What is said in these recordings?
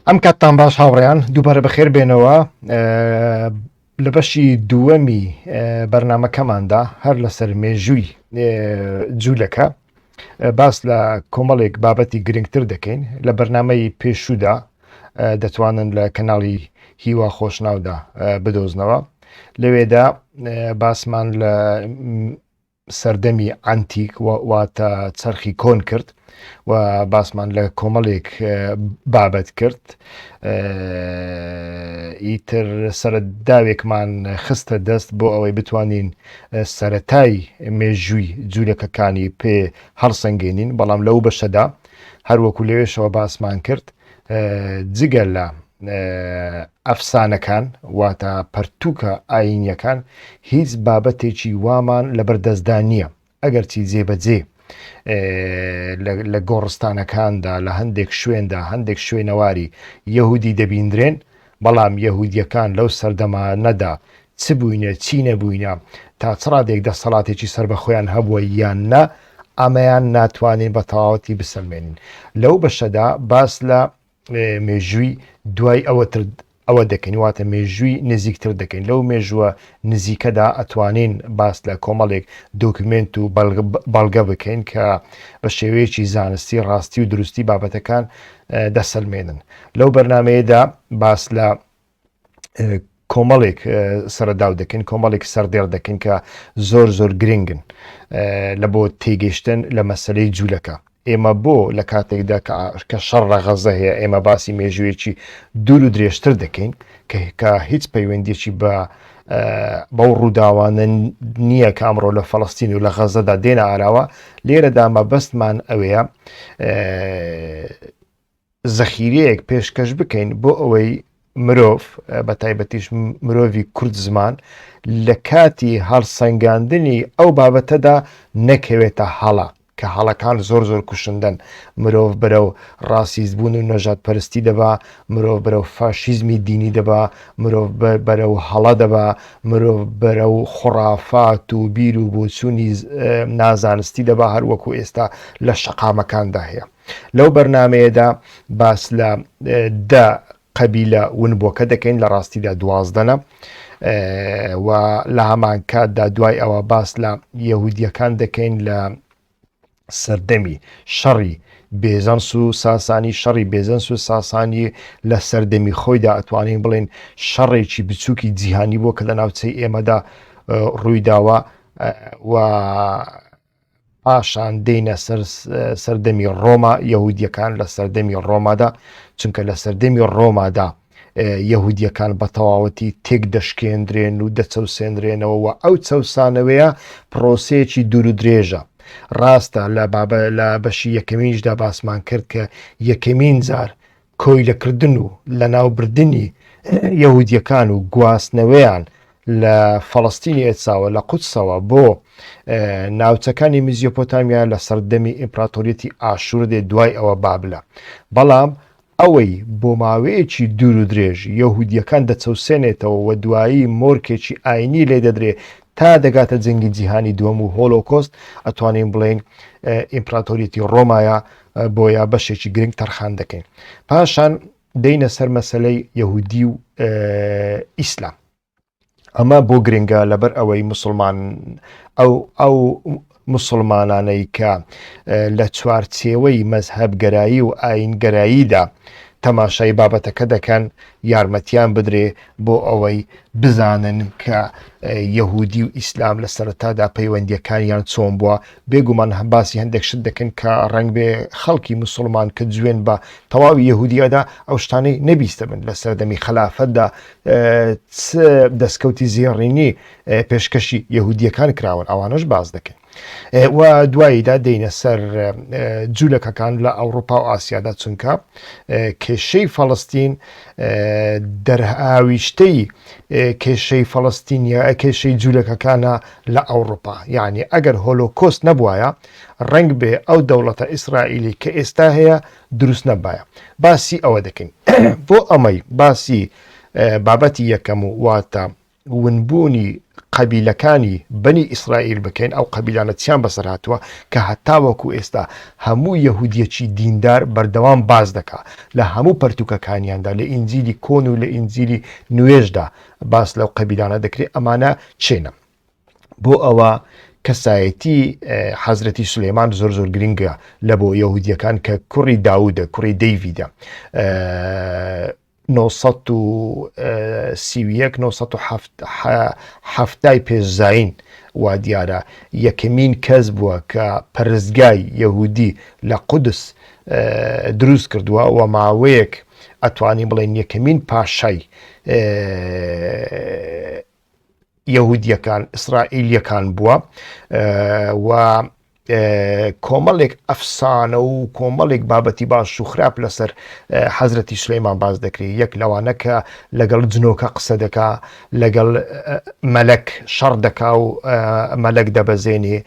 ئەم کاتتان باش هاوڕێیان دووبارە بەخێر بێنەوە لە بەشی دووەمی بەرنمەکەماندا هەر لەسەر مێژووی جوولەکە باس لە کۆمەڵێک بابەتی گرنگتر دەکەین لە بەرنمەی پێشوودا دەتوانن لە کەناڵی هیوا خۆشناودا بدۆزنەوە لەوێدا باسمان لە سەردەمی ئەنتیک واتە چەرخی کۆن کرد و باسمان لە کۆمەڵێک بابەت کرد ئیتر سەرەداوێکمان خستە دەست بۆ ئەوەی بتوانین سەتای مێژووی جوولەکەکانی پێ هەڵسەنگێنین بەڵام لەو بەشەدا هەروەکو لەوێشەوە باسمان کرد جگە لە ئەفسانەکان واتە پەرتووکە ئایینیەکان هیچ بابەتێکی وامان لەبەر دەستدا نییە ئەگەرچی جێبەجێ لە گۆڕستانەکاندا لە هەندێک شوێندا هەندێک شوێنەواری یەهودی دەبیندرێن بەڵام یەهودیەکان لەو سەردەمانەدا چ بووینە چی نەبووینە تا چ ڕادێک دەسەڵاتێکی سەربەخۆیان هەبووە یان نا ئەمەیان ناتوانین بە تەواوەتی بسەلمێنین لەو بەشەدا باس لە مێژووی دوای ئەوە تر ئەوە دەکەین واتە مێژووی نزیکتر دەکەین لەو مێژووە نزیکەدا ئەتوانین باس لە کۆمەڵێک دۆکمنت و بەڵگە بکەین کە بە شێوەیەکی زانستی ڕاستی و دروستی بابەتەکان دەسەلمێنن لەو بەرنمەیەدا باس لە کۆمەڵێک سەرەداو دەکەین کۆمەڵێک سەردێڕ دەکەین کە زۆر زۆر گرنگن لە بۆ تێگەشتن لە مەسلەی جوولەکە ئێمە بۆ لە کاتێکدا کە شەڕ لە غەزە هەیە ئێمە باسی مێژوویەکی دوور و درێژتر دەکەین کە هیچ پەیوەندیەکی بە بەو ڕووداوانە نییە کە ئەمڕۆ لە فەڵستین و لە غەزەدا دێنە ئاراوە لێرەدا مەبەستمان ئەوەیە زەخیرەیەک پێشکەش بکەین بۆ ئەوەی مرۆڤ بە تایبەتیش مرۆڤی کورد زمان لە کاتی هەڵسەنگاندنی ئەو بابەتەدا نەکەوێتە هەڵە کە هەڵەکان زۆر زۆر کوشندەن مرۆڤ بەرەو ڕاسیست بوون و نەژاد پەرستی دەبا مرۆڤ بەرەو فاشیزمی دینی دەبا مرۆڤ بەرەو هەڵە دەبا مرۆڤ بەرەو خوڕافات و بیر و بۆچوونی نازانستی دەبا هەروەکو ئێستا لە شەقامەکاندا هەیە. لەو بەرنامەیەدا باس لە دە قەبیلە ونبووەکە دەکەین لە ڕاستیدا دوازدەنە و لە هەمان کاتدا دوای ئەوە باس لە یەهودیەکان دەکەین لە سەردەمی شەڕی بێزەنس و ساسانی شەڕی بێزەنس و ساسانی لە سەردەمی خۆیدا ئەتوانین بڵێن شەڕێکی بچووکی جیهانی بووە کە لە ناوچەی ئێمەدا ڕوویداوە و پاشان دێینە سەر سەردەمی ڕۆما یەهودیەکان لە سەردەمی ڕۆمادا چونکە لە سەردەمی ڕۆمادا یەهودیەکان بە تەواوەتی تێک دەشکێندرێن و دەچەوسێنرێنەوە و ئەو چەوسانەوەیە پرۆسەیەکی دوور و درێژە ڕاستە لە بابە لە بەشی یەکەمینیشدا باسمان کرد کە یەکەمین جار کۆیلەکردن و لەناوبردنی یەهودیەکان و گواستنەوەیان لە فەڵەستینی ئێساوە لە قودسەوە بۆ ناوچەکانی میزیۆپۆتامیا لە سەردەمی ئیمپراتۆریەتی ئاشور دێ دوای ئەوە بابلە بەڵام ئەوەی بۆ ماوەیەکی دوور و درێژ یەهودیەکان دەچەوسێنێتەوە و دوایی مۆرکێکی ئاینی لێ دەدرێ تا دەگاتە جەنگی جیهانی دووەم و هۆلۆکۆست ئەتوانین بڵێین ئیمپراتۆریەتی ڕۆمایە بۆیە بەشێکی گرنگ تەرخان دەکەین پاشان دێینە سەر مەسەلەی یەهودی و ئیسلام ئەمە بۆ گرنگە لەبەر ئەوەی مسلمان ئەو ئەو مسلمانانەی کە لە چوارچێوەی مەزهەبگەرایی و ئاینگەراییدا تەماشای بابەتەکە دەکەن یارمەتیان بدرێ بۆ ئەوەی بزانن کە یەهودی و ئیسلام لە سەرەتادا پەیوەندیەکانیان چۆن بووە بێگومان باسی هەندێک شت دەکەن کە ڕەنگ بێ خەڵکی مسلمان کە جوێن بە تەواوی یەهودیادا ئەو شتانەی نەبیستە بن لە سەردەمی خەلافەتدا چ دەستکەوتی زێڕینی پێشکەشی یەهودیەکان کراون ئەوانەش باس دەکەین. و دواییدا دێینە سەر جوولەکەکان لە ئەوروپا و ئاسیادا چونکە کێشەی فەڵستین دەرهاویشتەی کێشەی فەڵستینە کێشەی جوولەکەکانە لە ئەوروپا یعنی ئەگەر هۆلۆکۆست نەبوایە ڕەنگ بێ ئەو دەوڵەتە ئیسرائیلی کە ئێستا هەیە دروست نەبایە باسی ئەوە دەکەین بۆ ئەمەی باسی بابەتی یەکەم و واتە ونبوونی. قەبیلەکانی بەنی ئیسرائیل بکەین، ئەو قەبیلانە چیان بەسەر هاتووە کە هەتاوەکو ئێستا هەموو یەهودیەکی دیندار بەردەوام باس دەکا لە هەموو پەرتوکەکانیاندا لە ئینجیلی کۆن و لە ئینجیلی نوێشدا باس لەو قەبیلانە دەکرێت ئەمانە چێنە. بۆ ئەوە کەسایەتی حەزرەتی سولەیمان زۆر زۆر گرنگە لە بۆ یەهودیەکان کە کوڕی داودە کوڕی دەیڤیدە 931 970 پێش زین وا دیارە یەکەمین کەس بووە کە پەرستگای یەهودی لە قودس دروست کردووە و ماوەیەک ئەتوانین بڵێن یەکەمین پاشای یەهودیەکان ئیسرائیلیەکان بووە و کۆمەڵێک ئەفسانە و کۆمەڵێک بابەتی باش و خراپ لەسەر حەزرەتی سلەیمان باز دەکرێت یەک لەوانە کە لەگەڵ جنۆکە قسە دەکا لەگەڵ مەلەک شەڕ دەکا و مەلەک دەبەزێنێ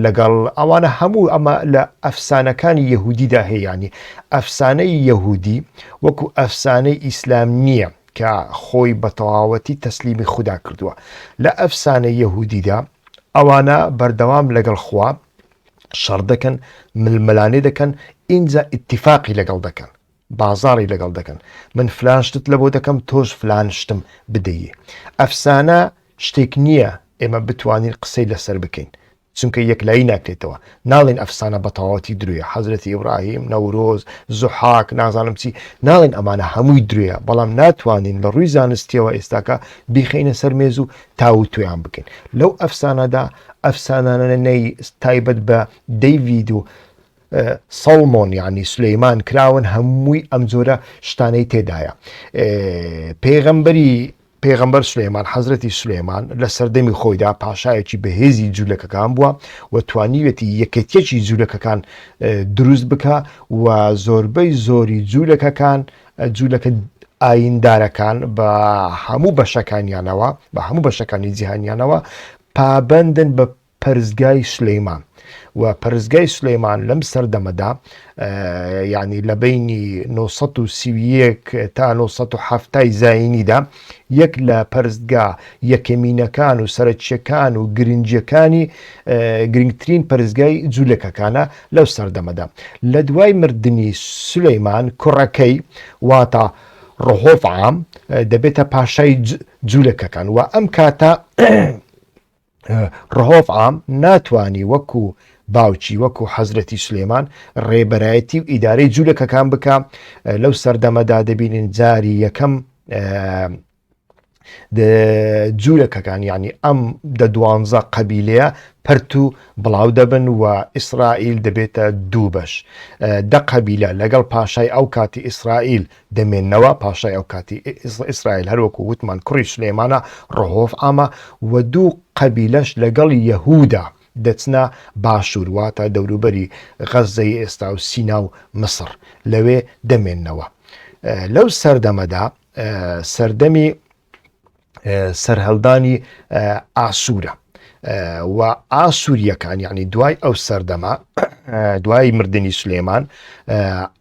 لەگەڵ ئەوانە هەموو ئەمە لە ئەفسانەکانی یەهودیدا هەیەیانی ئەفسانەی یەهودی وەکو ئەفسانەی ئیسلام نییە کە خۆی بە تەواوەتی تەسلیمی خودا کردووە. لە ئەفسانەی یەهودیدا ئەوانە بەردەوام لەگەڵ خوا شەڕ دەکەن، ململانێ دەکەن، ئینجا ئیتیفاقی لەگەڵ دەکەن، بازاڕی لەگەڵ دەکەن، من فلان شتت لەبۆ دەکەم تۆش فلان شتم بدەیێ. ئەفسانە شتێک نییە ئێمە بتوانین قسەی لەسەر بکەین، چونکە یەکلایی ناکرێتەوە ناڵێن ئەفسانە بەتەواوەتی درۆیە حەزرەتی ئیبراهیم نەورۆز زوحاک نازانم چی ناڵێن ئەمانە هەمووی درۆیە بەڵام ناتوانین لە ڕووی زانستیەوە ئێستاکە بیخەینە سەر مێز و تاوتوێیان بکەین لەو ئەفسانەدا ئەفسانانەی تایبەت بە دەیڤید و سەڵمۆن یعنی سلەیمان کراون هەمووی ئەم جۆرە شتانەی تێدایە پێغەمبەری پێغەمبەر سولەیمان، حەزرەتی سولەیمان، لە سەردەمی خۆیدا پاشایەکی بەهێزی جولەکەکان بووە و توانیویەتی یەکێتیەکی جولەکەکان دروست بکا و زۆربەی زۆری جولەکەکان، جولەکە ئایندارەکان بە هەموو بەشەکانیانەوە، بە هەموو بەشەکانی جیهانیانەوە پابەندن بە پەرستگای سولەیمان و پەرستگای سولەیمان لەم سەردەمەدا یعنی لە بینی 931 تا 970 زینیدا یەک لە پەرستگا یەکەمینەکان و سەرەکیەکان و گرنگیەکانی گرنگترین پەرستگای جوولەکەکانە لەو سەردەمەدا لە دوای مردنی سولەیمان کوڕەکەی واتە ڕهۆڤعام دەبێتە پاشای جوولەکەکان و ئەم کاتە ڕهۆڤعام ناتوانی وەکو باوکی وەکو حەزرەتی سلێمان ڕێبەرایەتی و ئیدارەی جوولەکەکان بکە لەو سەردەمەدا دەبینین جاری یەکەم جوولەکەکان یعنی ئەم دە دوانزە قەبیلەیە پەرت و بڵاو دەبن و ئیسرائیل دەبێتە دوو بەش دە قەبیلە لەگەڵ پاشای ئەو کاتی ئیسرائیل دەمێننەوە، پاشای ئەوکاتی ئیسرائیل هەروەکو وتمان کوڕی سولەیمانە ڕەهۆڤعامە و دوو قەبیلەش لەگەڵ یەهودا دەچنە باشوور واتە دەوروبەری غەززەی ئێستا و سینا و مسڕ لەوێ دەمێننەوە. لەو سەردەمەدا سەردەمی سەرهەڵدانی ئاسوورە و ئاسووریەکان یعنی دوای ئەو سەردەمە دوای مردنی سلێمان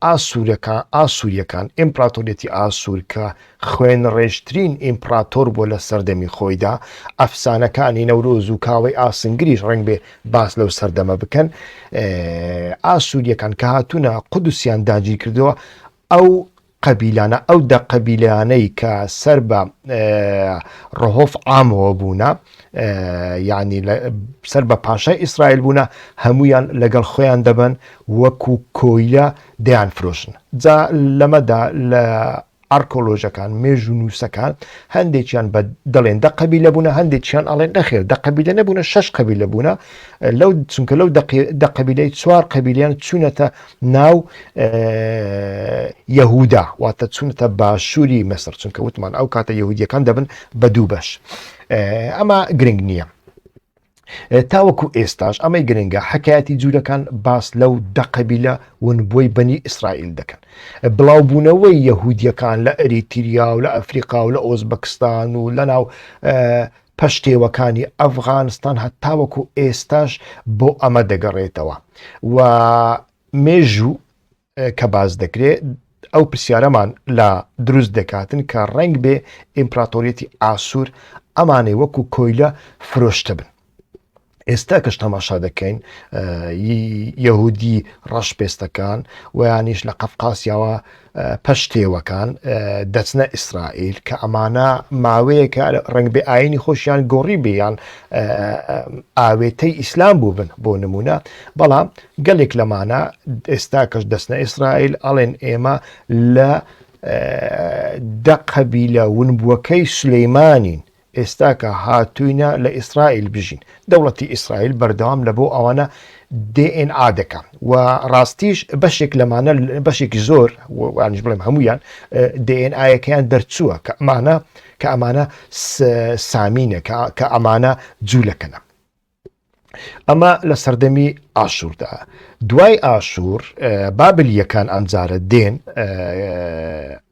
ئاسوورەکان ئاسووریەکان ئیمپراتۆریەتی ئاسوور کە خوێن ڕێژترین ئیمپراتۆر بووە لە سەردەمی خۆیدا ئەفسانەکانی نەورۆز و کاوەی ئاسنگریش ڕنگ بێ باس لەو سەردەمە بکەن ئاسووریەکان کە هاتوونە قودسیان داگیر کردەوە ئەو قەبیلانە، ئەو دە قەبیلانەی کە سەر بە ڕهۆف عامەوە بوونە، یعنی سەر بە پاشای ئیسرائیل بوونە، هەموویان لەگەڵ خۆیان دەبەن وەکو کۆیلە دەیانفرۆشن. جا لەمەدا لە ئارکۆلۆژەکان، مێژوونووسەکان هەندێکیان بە دەڵێن دە قەبیلە بوونە، هەندێکیان ئەڵێن نەخێر دە قەبیلە نەبوونە شەش قەبیلە بوونە، لەو چونکە لەو دە قەبیلەی چوار قەبیلیان چوونەتە ناو یەهودا واتە چوونەتە باشووری مەسر چونکە وتمان ئەو کاتە یەهودیەکان دەبن بە دوو بەش ئەمە گرنگ نییە. تاوەکو ئێستاش ئەمەی گرنگە حکایەتی جوولەکان باس لەو دە قەبیلە ونبووی بەنی ئیسرائیل دەکەن بڵاوبوونەوەی یەهودیەکان لە ئەریتریا و لە ئەفریقا و لە ئۆزبەکستان و لە ناو پەشتێوەکانی ئەفغانستان هەتاوەکو ئێستاش بۆ ئەمە دەگەڕێتەوە و مێژوو کە باس دەکرێت. ئەو پرسیارەمان لا دروست دەکاتن کە ڕەنگ بێ ئیمپراتۆریەتی ئاسوور ئەمانەی وەکو کۆیلە فرۆشتبن. ئێستا کەش تەماشا دەکەین یەهودی ڕەش پێستەکان ویانیش لە قەفقاسیاوە پەشتێوەکان دەچنە ئیسرائیل کە ئەمانە ماوەیەکە ڕنگ بێ ئاینی خۆشیان گۆڕی بێیان ئاوێتەی ئیسلام بوو بن بۆ نمونە بەڵام گەلێک لەمانە ئێستا کەش دەچنە ئیسرائیل ئەڵێن ئێمە لە دە قەبیلە ونبووەکەی سولەیمانین ئێستاکە هاتووینە لە ئیسرائیل بژین. دەوڵەتی ئیسرائیل بەردەوام لە بۆ ئەوانە DNA دەکا و ڕاستیش بەشێک لەمانە بەشێکی زۆر وانیش بڵێم هەموویان DNA یەکەیان دەرچووە کە ئەمانە کە ئەمانە سامینە کە ئەمانە جوولەکەنە. ئەمە لە سەردەمی ئاشووردا. دوای ئاشوور بابلییەکان ئەمجارە دێن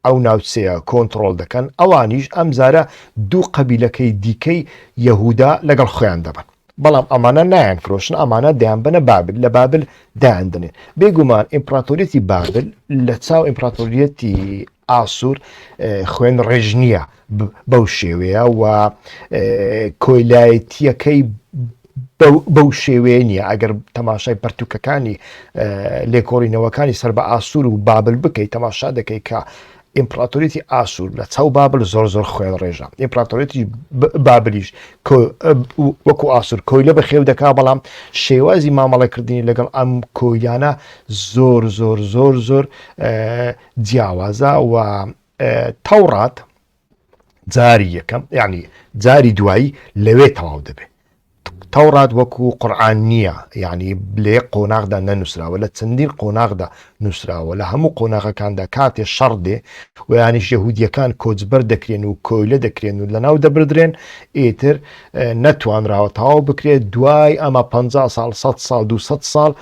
ئەو ناوچەیە کۆنتڕۆڵ دەکەن، ئەوانیش ئەمجارە دوو قەبیلەکەی دیکەی یەهودا لەگەڵ خۆیان دەبەن. بەڵام ئەمانە نایانفرۆشن، ئەمانە دەیانبەنە بابل، لە بابل دایاندەنێن. بێگومان ئیمپراتۆریەتی بابل لە چاو ئیمپراتۆریەتی ئاسوور خوێن ڕێژ نییە بەو شێوەیە و کۆیلایەتیەکەی بەو شێوەیە نییە ئەگەر تەماشای پەرتوکەکانی لێکۆڵینەوەکانی سەر بە ئاسوور و بابل بکەیت تەماشا دەکەیت کە ئیمپراتۆریەتی ئاسوور لە چاو بابل زۆر زۆر خوێن ڕێژە ئیمپراتۆریەتی بابلیش وەکو ئاسوور کۆیلە بەخێو دەکا بەڵام شێوازی مامەڵەکردنی لەگەڵ ئەم کۆیلانە زۆر زۆر زۆر زۆر جیاوازە و تەوڕات جاری یەکەم یعنی جاری دوایی لەوێ تەواو دەبێت تەوڕات وەکو قورآن نییە یعنی لێ قۆناغدا نەنووسراوە لە چەندین قۆناغدا نووسراوە لە هەموو قۆناغەکاندا کاتێ شەڕ دێ و یانیش یەهودیەکان کۆچبەر دەکرێن و کۆیلە دەکرێن و لەناو دەبردرێن ئیتر نەتوانراوە تەواو بکرێت دوای ئەمە 50 ساڵ 100 ساڵ 200 ساڵ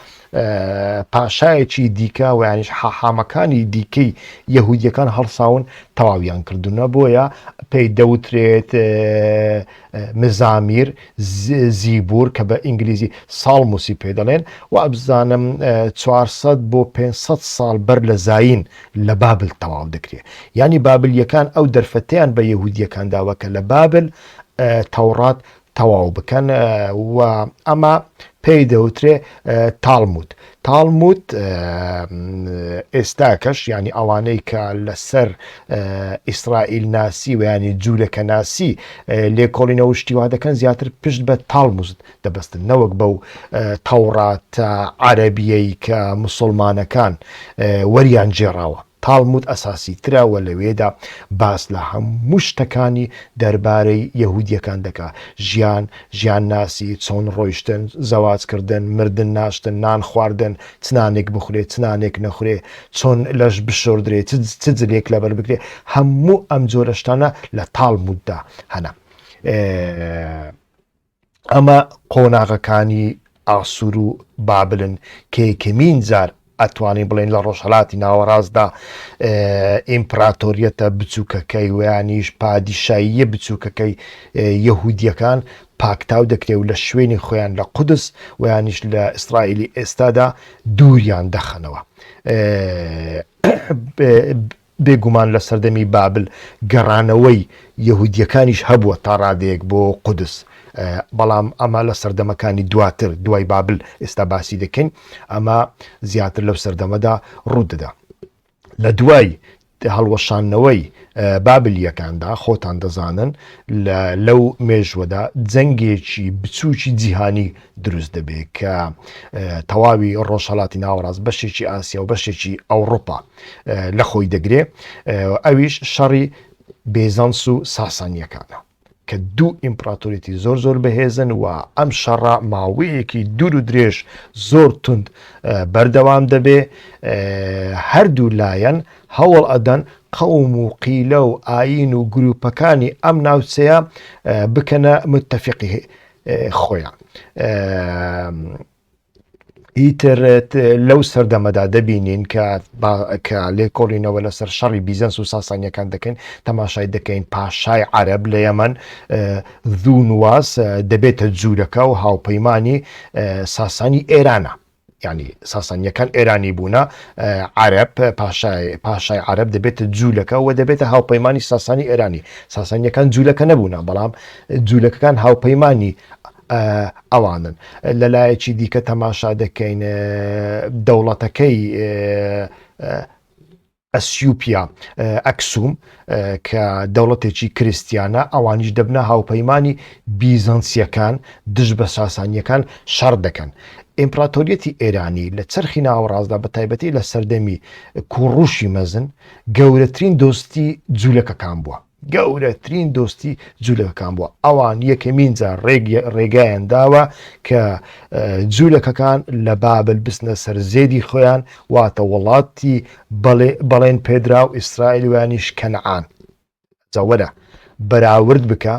پاشایەکی دیکە و یانیش حاحامەکانی دیکەی یەهودیەکان هەڵساون تەواویان کردوونە بۆیە پێی دەوترێت مزامیر زیبور کە بە ئینگلیزی Psalms ی پێ دەڵێن و ئەبزانم 400 بۆ 500 ساڵ بەر لە زایین لە بابل تەواو دەکرێت یانی بابلیەکان ئەو دەرفەتیان بە یەهودیەکان داوە کە لە بابل تەوڕات تەواو بکەن و ئەمە پێی دەوترێ تاڵموت تاڵموت ئێستاکەش ینی ئەوانەی کە لەسەر ئیسرائیل ناسی و ینی جوولەکە ناسی لێکۆڵینەوە شتیوا دەکەن زیاتر پشت بە تاڵموزت دەبەستن نەوەک بەو تەوڕاتە عەرەبیەی کە مسلمانەکان وەریان گێڕاوە. تاڵمود ئەساسی ترە و لەوێدا باس لە هەموو شتەکانی دەربارەی یەهودیەکان دەکا، ژیان، ژیانناسی، چۆن ڕۆیشتن، زەواج کردن، مردن ناشتن، نان خواردن، چ نانێک بخورێ، چ نانێک نەخورێ، چۆن لەش بشۆردرێ، چ جلێک لەبەر بکرێ، هەموو ئەم جۆرە شتانە لە تاڵموددا هەنە. ئەمە قۆناغەکانی ئاسور و بابلن کە یەکەمین جار ئەتوانین بڵێن لە ڕۆژهەلاتی ناوەڕاستدا ئیمپراتۆریەتە بچووکەکەی ویانیش پادیشاییە بچووکەکەی یەهودیەکان پاکتاو دەکرێ و لە شوێنی خۆیان لە قودس ویانیش لە ئیسرائیلی ئێستادا دووریان دەخەنەوە. بێگومان لە سەردەمی بابل گەڕانەوەی یەهودییەکانیش هەبووە تا ڕادەیەک بۆ قودس، بەڵام ئەمە لە سەردەمەکانی دواتر دوای بابل ئێستا باسی دەکەین، ئەمە زیاتر لەو سەردەمەدا ڕوودەدا. لە دوای هەڵوەشاندنەوەی بابلییەکاندا خۆتان دەزانن لەو مێژوەدا جەنگێکی بچووکی جیهانی دروست دەبێت کە تەواوی ڕۆژهەڵاتی ناوەڕاست بەشێکی ئاسیا و بەشێکی ئەوڕۆپا لە خۆی دەگرێ ئەویش شەڕی بێزانس و ساسانیەکانە کە دوو ئیمپراتۆریەتی زۆر زۆر بەهێزن و ئەم شەڕە ماوەیەکی دوور و درێژ زۆر تند بەردەوام دەبێ هەردوو لایەن هەوڵ ئەدەن قەوم و قیلە و ئاین و گروپەکانی ئەم ناوچەیە بکەنە متتەفقی خۆیان. ئیتر لەو سەردەمەدا دەبینین کە کە لێکۆڵینەوە لەسەر شەڕی بیزەنس و ساسانیەکان دەکەین تەماشای دەکەین پاشای عەرەب لە یەمەن ذونواس دەبێتە جوولەکە و هاوپەیمانی ساسانی ئێرانە. یانی ساسانیەکان ئێرانی بوونە، عەرەب پاشای پاشای عەرەب دەبێتە جوولەکە و دەبێتە هاوپەیمانی ساسانی ئێرانی. ساسانیەکان جوولەکە نەبوونە، بەڵام جوولەکەکان هاوپەیمانی ئەوانن. لەلایەکی دیکە تەماشا دەکەین دەوڵەتەکەی ئەسیوپیا، ئەکسوم، کە دەوڵەتێکی کریستیانە، ئەوانیش دەبنە هاوپەیمانی بیزەنسییەکان دژ بە ساسانییەکان شەڕ دەکەن. ئیمپراتۆریەتی ئێرانی لە چەرخی ناوەڕاستدا بە تایبەتی لە سەردەمی کوڕوشی مەزن گەورەترین دۆستی جوولەکەکان بووە. گەورەترین دۆستی جولەکەکان بووە ئەوان یەکەمین جار ڕێگایان داوە کە جولەکەکان لە بابل بچنە سەر زێدی خۆیان واتە وڵاتی بەڵێن پێدراو ئیسرائیل ویانیش کەنعان جا وەرە بەراورد بکە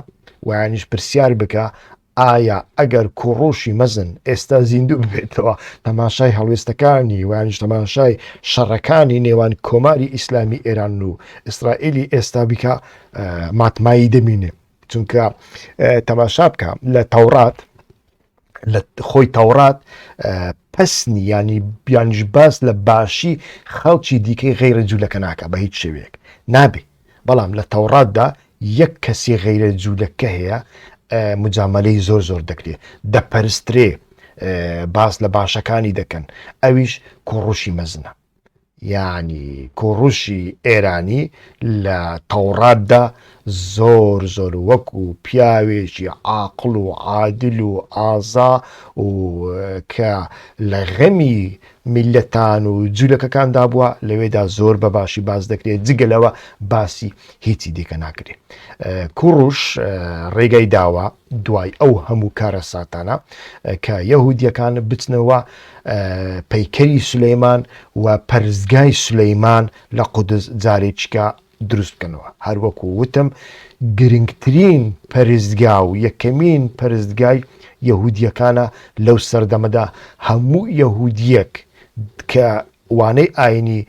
ویانیش پرسیار بکە ئایا ئەگەر کوڕوشی مەزن ئێستا زیندوو ببێتەوە تەماشای هەڵوێستەکانی ویانیش تەماشای شەڕەکانی نێوان کۆماری ئیسلامی ئێران و ئیسرائیلی ئێستا بکە ماتمایی دەمینێ چونکە تەماشا بکە لە تەورات لە خۆی تەورات پەسنی ینی بیانیش باس لە باشی خەڵکی دیکەی غیرە جوولەکە ناکە بە هیچ شێوەیەک نابێ بەڵام لە تەوڕاتدا یەک کەسی غەیرە جوولەکە هەیە مجامەلەی زۆر زۆر دەکرێ دەپەرسترێ باس لە باشەکانی دەکەن ئەویش کۆڕوشی مەزنە یعنی کۆڕوشی ئێرانی لە تەوڕاتدا زۆر زۆر وەکو پیاوێکی عاقڵ و عادل و ئازا و کە لە غەمی میللەتان و جولەکەکاندا بووە، لەوێدا زۆر بە باشی باس دەکرێت، جگە لەوە باسی هیچی دیکە ناکرێت. کوڕوش ڕێگای داوە دوای ئەو هەموو کارەساتانە کە یەهودیەکان بچنەوە پەیکەری سولەیمان و پەرستگای سولەیمان لە قودس جارێکیکە دروست بکەنەوە. هەروەکو وتم گرنگترین پەرستگا و یەکەمین پەرستگای یەهودیەکانە لەو سەردەمەدا هەموو یەهودیەک کە وانەی ئاینی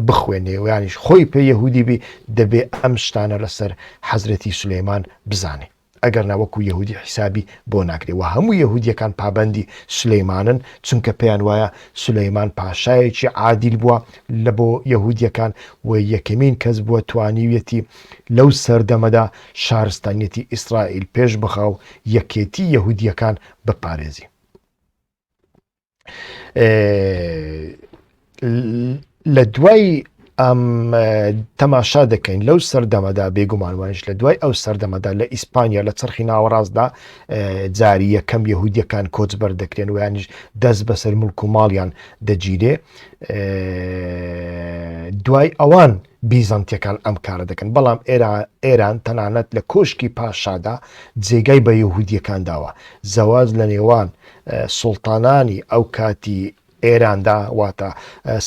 بخوێنێ و یانیش خۆی پێ یەهودی بی دەبێ ئەم شتانە لەسەر حەزرەتی سولەیمان بزانێ. ئەگەرنا وەکو یەهودی حیسابی بۆ ناکرێ وە هەموو یەهودیەکان پابەندی سولەیمانن چونکە پێیان وایە سولەیمان پاشایەکی عادیل بووە لە بۆ یەهودیەکان و یەکەمین کەس بووە توانیویەتی لەو سەردەمەدا شارستانیەتی ئیسرائیل پێش بخا و یەکێتی یەهودیەکان بپارێزی. لە دوای ئەم تەماشا دەکەین لەو سەردەمەدا بێگومان وانش لە دوای ئەو سەردەمەدا لە ئیسپانیا لە چرخی ناوەڕاستدا جاری یەکەم یەهودیەکان کۆچبەر دەکرێن ویانیش دەست بەسەر مڵک و ماڵیان دەگیرێ دوای ئەوان بیزەنتیەکان ئەم کارە دەکەن، بەڵام ئێران تەنانەت لە کۆشکی پاشادا جێگای بە یەهودیەکان داوە، زەواج لە نێوان سوڵتانانی ئەو کاتی ئێراندا واتە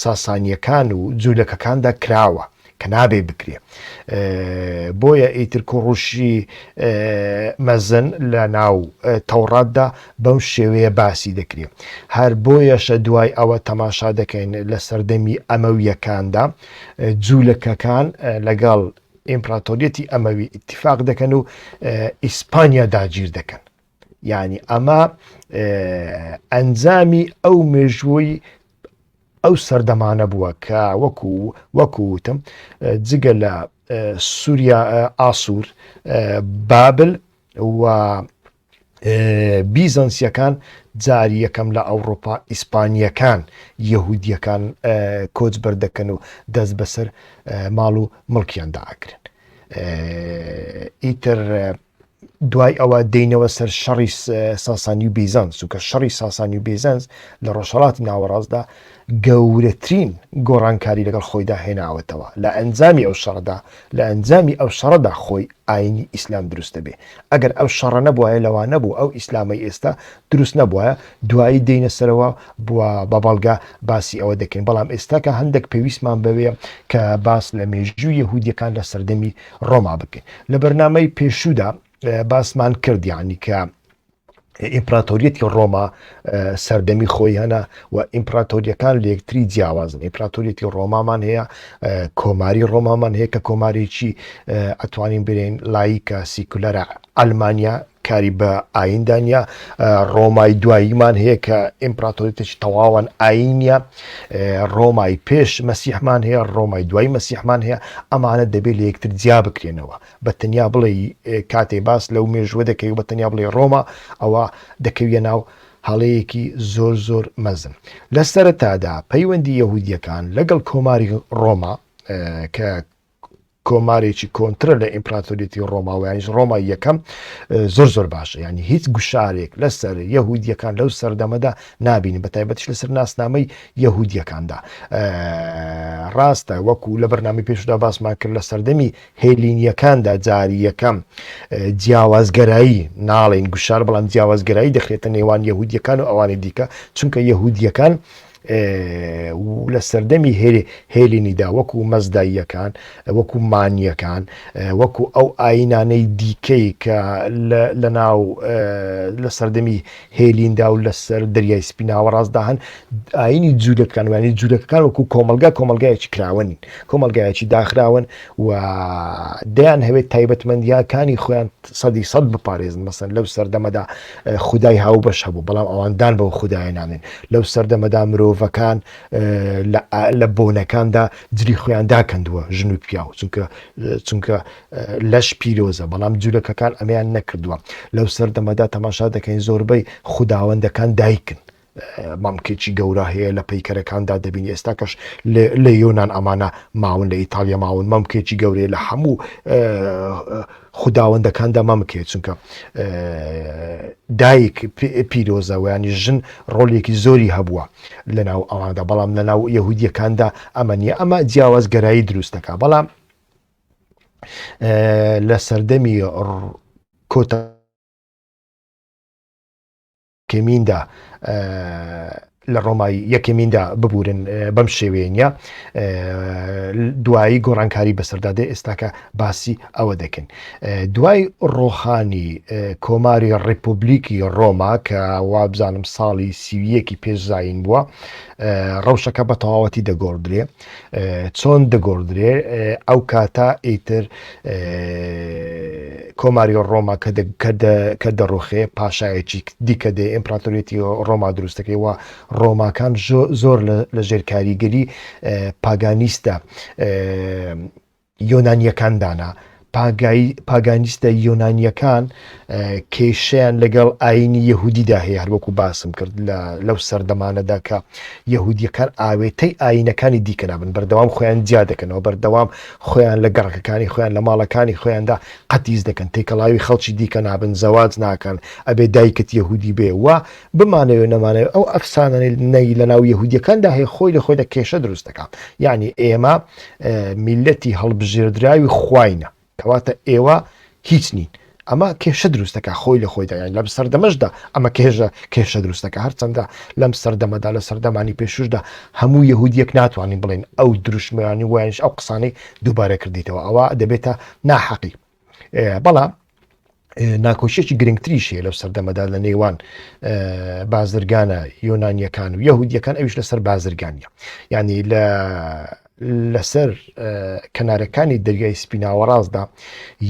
ساسانیەکان و جولەکەکاندا کراوە کە نابێ بکرێ. بۆیە ئیتر کوڕوشی مەزن لە ناو تەوڕاتدا بەو شێوەیە باسی دەکرێ. هەر بۆیەشە دوای ئەوە تەماشا دەکەین لە سەردەمی ئەمەوییەکاندا جوولەکەکان لەگەڵ ئیمپراتۆریەتی ئەمەوی ئیتیفاق دەکەن و ئیسپانیا داگیر دەکەن. یعنی ئەمە ئەنجامی ئەو مێژووی ئەو سەردەمانە بووە کە وەکو وەکو وتم جگە لە سووریا ئاسوور بابل و بیزەنسیەکان جاری یەکەم لە ئەوڕۆپا ئیسپانیەکان یەهودیەکان کۆچبەر دەکەن و دەست بەسەر ماڵ و مڵکیاندا ئەگرن ئیتر دوای ئەوە دێینەوە سەر شەڕی ساسانی و بیزەنس چونکە شەڕی ساسانی و بیزەنس لە ڕۆژهەڵاتی ناوەڕاستدا گەورەترین گۆڕانکاری لەگەڵ خۆیدا هێناوەتەوە لە ئەنجامی ئەو شەڕەدا لە ئەنجامی ئەو شەڕەدا خۆی ئاینی ئیسلام دروست دەبێ ئەگەر ئەو شەڕە نەبوایە لەوانە بوو ئەو ئیسلامەی ئێستا دروست نەبوایە دوایی دێینە سەرەوە بووە بە بەڵگە باسی ئەوە دەکەین بەڵام ئێستاکە هەندێک پێویستمان بەوەیە کە باس لە مێژووی یەهودیەکان لە سەردەمی ڕۆما بکەین لە بەرنامەی پێشوودا باسمان کرد یعنی کە ئیمپراتۆریەتی ڕۆما سەردەمی خۆی هەنا و ئیمپراتۆریەکان لە یەکتری جیاوازن ئیمپراتۆریەتی ڕۆمامان هەیە کۆماری ڕۆمامان هەیە کە کۆمارێکی ئەتوانین برێن لایکە سیکولەرە ئەلمانیا. کاری بە ئایندا نیە. ڕۆمای دواییمان هەیە کە ئیمپراتۆریەتێکی تەواوەن ئاینیە. ڕۆمای پێش مەسیحمان هەیە، ڕۆمای دوای مەسیحمان هەیە. ئەمانە دەبێت لە یەکتر جیا بکرێنەوە. بە تەنیا بڵێ کاتێ باس لەو مێژووە دەکەی و بە تەنیا بڵێ ڕۆما، ئەوە دەکەویە ناو هەڵەیەکی زۆر زۆر مەزن. لە سەرەتادا پەیوەندی یەهودیەکان لەگەڵ کۆماری ڕۆما کە کۆمارێکی کۆنترە لە ئیمپراتۆریەتی ڕۆما و یانیش ڕۆمای یەکەم زۆر زۆر باشە، یعنی هیچ گوشارێک لەسەر یەهودیەکان لەو سەردەمەدا نابینین، بە تایبەتیش لەسەر ناسنامەی یەهودیەکاندا. ڕاستە وەکو لە بەرنامەی پێشودا باسمان کرد لە سەردەمی هێلینیەکاندا جاری یەکەم جیاوازگەرایی، ناڵێین گوشار بەڵام جیاوازگەرایی دەخرێتە نێوان یەهودیەکان و ئەوانی دیکە، چونکە یەهودیەکان لە سەردەمی هێلینیدا وەکو مەزداییەکان، وەکو مانییەکان، وەکو ئەو ئایینانەی دیکەی کە لە ناو لە سەردەمی هێلیندا و لەسەر دەریای سپی ناوەڕاستدا هەن، ئایینی جوولەکان و یانی جوولەکەکان وەکو کۆمەڵگا کۆمەڵگایەکی کراوە نین، کۆمەڵگایەکی داخراون و دەیانهەوێت تایبەتمەندییەکانی خۆیان سەدی سەد بپارێزن. مەسەن لەو سەردەمەدا خودای هاوبەش هەبوو، بەڵام ئەوان دان بەو خودایە نانێن. لەو سەردەمەدا مرۆڤەکان لە بۆنەکاندا جلی خۆیان داکەندووە، ژن و پیاو، چونکە چونکە لەش پیرۆزە، بەڵام جولەکەکان ئەمەیان نەکردووە. لەو سەردەمەدا تەماشا دەکەین زۆربەی خوداوەندەکان دایکن. مەمکێکی گەورە هەیە لە پەیکەرەکاندا دەبینی، ئێستاکەش لە یۆنان ئەمانە ماون، لە ئیتاڵیا ماون، مەمکێکی گەورەیە لە هەموو خوداوەندەکاندا مەمک هەیە، چونکە دایک پیرۆزە ویانی ژن ڕۆلێکی زۆری هەبووە لەناو ئەواندا، بەڵام لەناو یەهودیەکاندا ئەمە نییە. ئەمە جیاوازگەرایی دروست دەکات. بەڵام لە سەردەمی کۆتا یەکەمیندا لە ڕۆمای یەکەمیندا ببورن بەم شێوەیە نیە، دوایی گۆڕانکاری بەسەردا دێ، ئێستاکە باسی ئەوە دەکەین. دوای ڕۆخانی کۆماری ڕیپۆبلیکی ڕۆما کە وابزانم ساڵی 31ی پێش زایین بووە، ڕەوشەکە بە تەواوەتی دەگۆڕدرێ. چۆن دەگۆڕدرێ؟ ئەو کاتە ئیتر کۆماری ڕۆما کە دەڕوخێ پاشایەکی دیکە دێ ئیمپراتۆریەتی ڕۆما دروستەکەی و ڕۆماکان زۆر لە ژێر کاریگەری پاگانیستە یۆنانییەکان دانا. پاگانیستە یۆنانییەکان کێشەیان لەگەڵ ئایینی یەهودیدا هەیە، هەروەکو باسم کرد لەو سەردەمانەدا کە یەهودییەکان ئاوێتەی ئایینەکانی دیکە نابن، بەردەوام خۆیان جیا دەکەنەوە، بەردەوام خۆیان لە گەڕەکەکانی خۆیان، لە ماڵەکانی خۆیاندا قەتیس دەکەن، تێکەڵاوی خەڵکی دیکە نابن، زەواج ناکەن، ئەبێ دایکت یەهودی بێ و بمانەوێ نەمانەوێ ئەو ئەفسانەی لەناو یەهودیەکاندا هەیە خۆی لە خۆیدا کێشە دروست دەکات. یعنی ئێمە میلەتی هەڵبژێردراوی خواینە، کەواتە ئێوە هیچ نین. ئەمە کێشە دروست دەکات خۆی لە خۆیدا، یان لەم سەردەمەشدا ئەمە کێشە کێشە دروست دەکات. هەرچەندە لەم سەردەمەدا لە سەردەمانی پێشوشدا هەموو یەهودیەک ناتوانین بڵێن ئەو دروشمانی وایش ئەو قسانەی دووبارە کردیتەوە، ئەوە دەبێتە ناحەقی. بەڵام ناکۆشیەکی گرنگتریش هەیە لەو سەردەمەدا لە نێوان بازرگانە یۆنانیەکان و یەهودیەکان، ئەویش لەسەر بازرگانیە. یعنی لە لەسەر کەنارەکانی دەریای سپی ناوەڕاستدا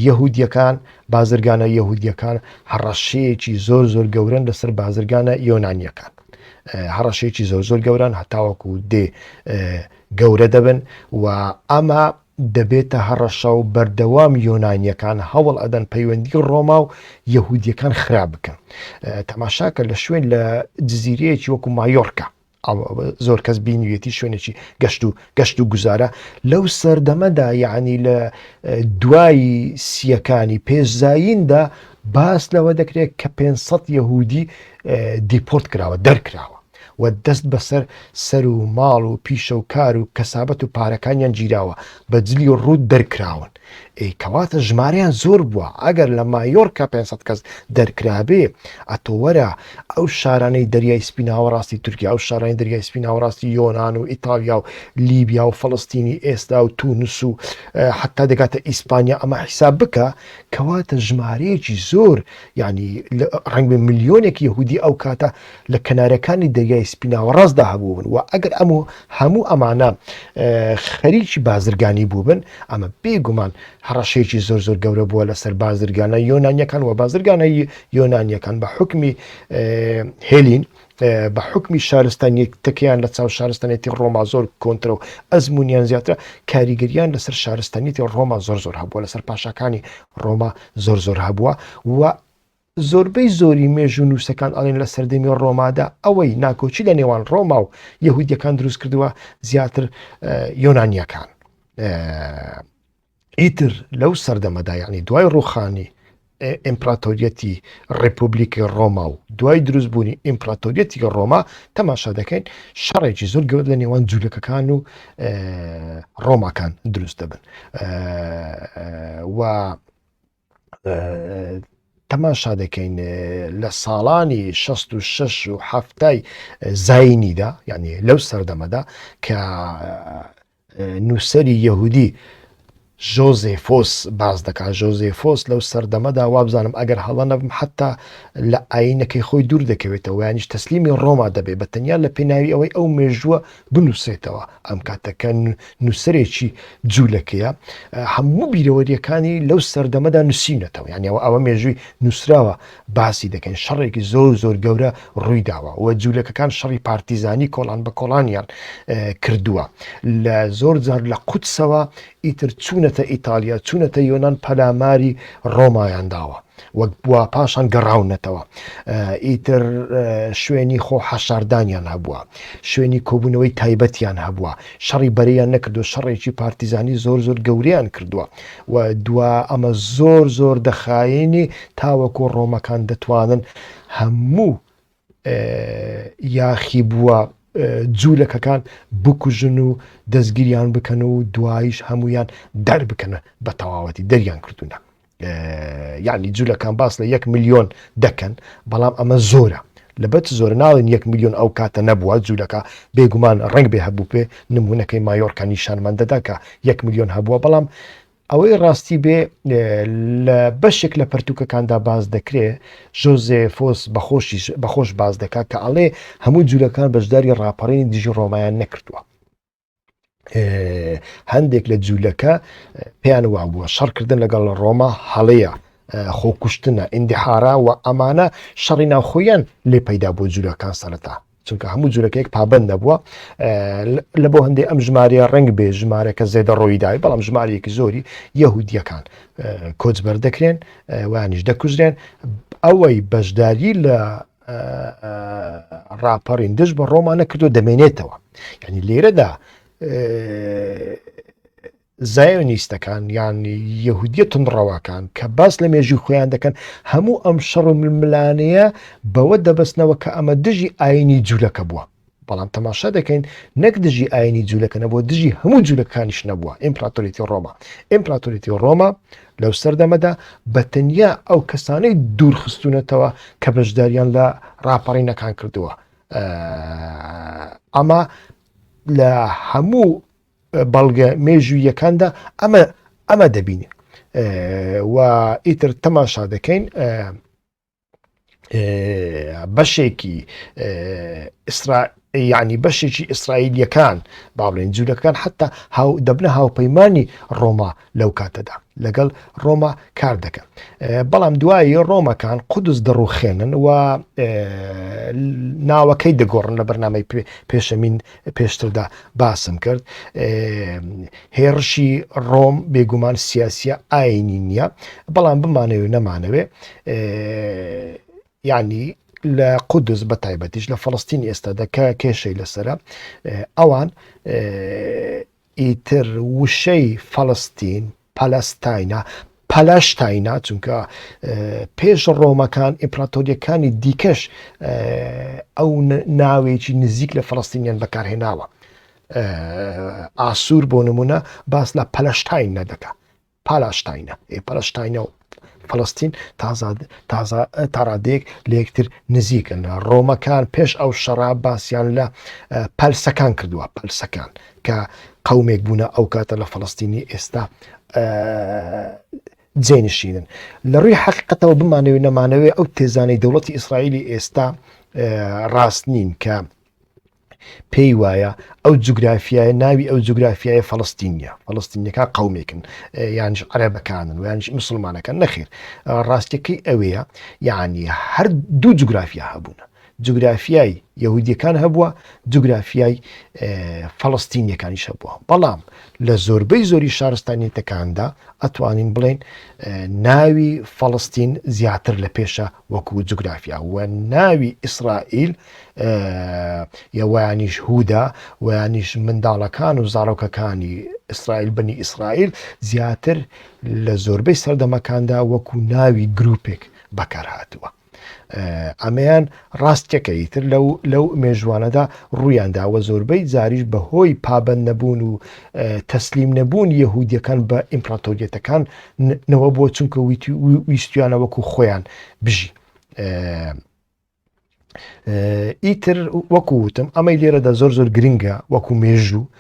یەهودیەکان، بازرگانە یەهودیەکان هەڕەشەیەکی زۆر زۆر گەورەن لەسەر بازرگانە یۆنانیەکان، هەڕەشەیەکی زۆر زۆر گەوران هەتاوەکو دێ گەورە دەبن و ئەمە دەبێتە هەڕەشە و بەردەوام یۆنانیەکان هەوڵ ئەدەن پەیوەندی ڕۆما و یەهودیەکان خراپ بکەن. تەماشاکە لە شوێن لە جززیرەیەکی وەکو مایۆرکا، زۆر کەس بینیوێتی شوێنێکی گەشت و گەشت و گوزارە لەو سەردەمەدا، یعنی لە دوای سیەکانی پێشزاییندا باس لەوە دەکرێت کە 500 یەهودی دیپۆرت کراوە، دەرکراوە و دەست بەسەر سەر و ماڵ و پیشە و کار و کەسابەت و پارەکانیان گیراوە، بە جلی ڕووت دەرکراون. ئەی کەواتە ژمارەیان زۆر بووە، ئەگەر لە مایۆرکا 500 کەس دەرکرابێ، ئەتۆ وەرە ئەو شارانەی دەریای سپی ناوەڕاستی تورکیا، ئەو شارانی دەریای سپی ناوەڕاستی یۆنان و ئیتالیا و لیبیا و فەڵستینی ئێستا و تونس و حتا دەگاتە ئیسپانیا، ئەمە حیساب بکە، کەواتە ژمارەیەکی زۆر، یعنی ڕەنگبێ ملیۆنێک یەهودی ئەو کاتە لە کەنارەکانی دەریای سپی ناوەڕاستدا هەبووبن و ئەگەر ئەم و هەموو ئەمانە خەریکی بازرگانی بووبن، ئەمە بێگومان هەڕەشەیەکی زۆر زۆر گەورە بووە لەسەر بازرگانە یۆنانیەکان و بازرگانە یۆنانیەکان بە حوکمی هێلین بە حوکمی شارستانیەتەکەیان لە چاو شارستانێتی ڕۆما زۆر کۆنترە و ئەزمونیان زیاترە، کاریگەریان لەسەر شارستانیەتی ڕۆما زۆر زۆر هەبووە، لەسەر پاشاکانی ڕۆما زۆر زۆر هەبووە و زۆربەی زۆری مێژوونووسەکان ئەڵێن لە سەردەمی ڕۆمادا ئەوەی ناکۆکی لە نێوان ڕۆما و یەهودیەکان دروست کردووە زیاتر یۆنانیەکان. ئیتر لەو سەردەمەدا یعنی دوای ڕوخانی ئیمپراتۆریەتی ڕێپوبلیکی ڕۆما و دوای دروستبوونی ئیمپراتۆریەتی ڕۆما تەماشا دەکەین شەڕێکی زۆر گەورە لە نێوان جوولەکەکان و ڕۆماکان دروست دەبن و تەماشا دەکەین لە ساڵانی 66 و هەفتای زینیدا یعنی لەو سەردەمەدا کە نووسەری یەهودی ژۆزێفۆس باس دەکات، ژۆزێفۆس لەو سەردەمەدا وابزانم ئەگەر هەڵە نەبم حەتا لە ئایینەکەی خۆی دوور دەکەوێتەوە یانیش تەسلیمی ڕۆما دەبێت بە تەنیا لە پێناوی ئەوەی ئەو مێژووە بنووسێتەوە ئەم کاتە کە نووسەرێکی جوولەکەیە هەموو بیرەوەریەکانی لەو سەردەمەدا نووسینەتەوە یعنی ئەوە ئەوە مێژووی نووسراوە باسی دەکەین شەڕێکی زۆر زۆر گەورە ڕوویداوە و جوولەکەکان شەڕی پارتیزانی کۆڵان بە کۆڵانیان کردووە لە زۆر جار لە قودسەوە ئیتر چوونەتە ئیتالیا چوونەتە یۆناان پەلاماری ڕۆمایان داوە وەک بووە پاشان گەڕاونەتەوە ئیتر شوێنی خۆ حەشاردانیان هەبووە شوێنی کۆبوونەوەی تایبەتیان هەبووە شەڕی بەرەیان نەکردو شەڕێکی پارتیزانی زۆر زۆر گەوریان کردووە و دوا ئەمە زۆر زۆر دەخایەنی تاوەکو ڕۆمەکان دەتوانن هەموو یاخی بووە جوولەکەکان بکوژن و دەستگیریان بکەن و دوایش هەمویان دەربکەنە بە تەواوەتی دەریان کردوونە. یعنی جولەکان باس لە یەک ملیۆن دەکەن بەڵام ئەمە زۆرە لەبەر چ زۆرە ناڵێن یەک ملیۆن ئەو کاتە نەبووە جولەکە بێگومان ڕەنگ بێ هەبوو پێ نمونەکەی مایۆرکا نیشانمان دەدا کە یەک ملیۆن هەبووە بەڵام ئەوەی ڕاستی بێ لە بەشێک لە پەرتوکەکاندا باس دەکرێ ژۆزێفۆس بەخۆشی بەخۆش باس دەکات کە ئەڵێ هەموو جولەکان بەشداری ڕاپەڕینی دژی ڕۆمایان نەکردووە هەندێک لە جوولەکە پێیان وابووە شەڕکردن لەگەڵ ڕۆما هەڵەیە خۆکوشتنە ئیندیحارا و ئەمانە شەڕی ناوخۆیان لێ پەیدا بۆ جوولەکان سەرەتا چونکە هەموو جوولەکەیەک پابند نەبووە لە بۆ هەندێک ئەم ژمارەیە ڕنگ بێ ژمارەکە زێدە ڕۆیدای بەڵام ژمارەیەکی زۆری یەهودیەکان کۆچبەر دەکرێن وانیش دەکوژرێن ئەوەی بەشداری لە ڕاپەڕین دژ بە ڕۆما نەکردو دەمێنێتەوە یعنی لێرەدا زایۆنیستەکان یان یەهودیە تونڕەوەکان کە باس لە مێژوی خۆیان دەکەن هەموو ئەم شەڕ و ململانەیە بەوە دەبەستنەوە کە ئەمە دژی ئاینی جوولەکە بووە بەڵام تەماشا دەکەین نەک دژی ئاینی جوولەکە نەبووە دژی هەموو جوولەکانیش نەبووە ئیمپراتۆریەتی ڕۆما ئیمپراتۆریەتی ڕۆما لەو سەردەمەدا بە تەنیا ئەو کەسانەی دوور خستونەتەوە کە بەشداریان لە ڕاپەڕینەکان کردووە ئەمە لە هەموو بەڵگە مێژوویەکاندا ئەمە ئەمە دەبینین و ئیتر تەماشا دەکەین بەشێکی ئیسرا یعنی بەشێکی ئیسرائیلیەکان با بڵێن جوولەکان حتا هاو دەبنە هاوپەیمانی ڕۆما لەو کاتەدا لەگەڵ ڕۆما کار دەکەن بەڵام دوایی ڕۆمەکان قودس دەڕوخێنن و ناوەکەی دەگۆڕن لە بەرنامەی پێشەمین پێشتردا باسم کرد هێڕشی ڕۆم بێگومان سیاسیە ئاینی نییە بەڵام بمانەوێ نەمانەوێ یعنی لە قودس بە تایبەتیش لە فەڵستین ئێستا دەکە کێشەی لەسرە ئەوان ئیتر وشەی فەڵستین پەلەستاینا پەلەشتاینا چونکە پێش ڕۆمەکان ئیمپراتۆریەکانی دیکەش ئەو ناوێکی نزیک لە فەڵستینیان بەکارهێناوە ئاسوور بۆ نمونە باس لە پەلەشتاین نەدەکا پالاشتاینە ئێ پەلەشتاینە و فەڵستین تازە تاڕادەیەک لە یەکتر نزیکن ڕۆمەکان پێش ئەو شەڕا باسییان لە پەلسەکان کردووە پەلسەکان کە قومێک بوونە ئەو کاتە لە فەڵستینی ئێستا جێنشینن لە ڕووی حقیقەتەوە بمانەوێ نەمانەوێ ئەو تێزانەی دەوڵەتی ئیسرائیلی ئێستا ڕاست نین کە. پێی وایە ئەو جوگرافیایە ناوی ئەو جوگرافیایە فەڵستینیە فەڵستینیەکان قومێکن یانیش عەرەبەکانن و یانیش مسلمانەکان نەخێر ڕاستیەکەی ئەوەیە یعنی هەر دوو جوگرافیا هەبوونە جوگرافیای یەهودیەکان هەبووە جوگرافیای فەڵستینیەکانیش هەبووە بەڵام لە زۆربەی زۆری شارستانیەتەکاندا ئەتوانین بڵێن ناوی فەڵستین زیاتر لە پێشە وەکو جوگرافیا و ناوی ئیسرائیل یەوانیش هودا ویانیش منداڵەکان و زارۆکەکانی ئیسرائیل بنی ئیسرائیل زیاتر لە زۆربەی سەردەمەکاندا وەکو ناوی گروپێک بەکارهاتووە. ئەمەیان ڕاستیەکە ئیتر لەو لەو مێژوانەدا ڕوویاندا وە زۆربەی جاریش بە هۆی پابەند نەبوون و تەسلیم نەبوون یەهودیەکان بە ئیمپراتۆریەتەکان نەوە بووە چونکە ویستویانە وەکو خۆیان بژی ئیتر وەکو وتم ئەمەی لێرەدا زۆر زۆر گرنگە وەکو مێژوو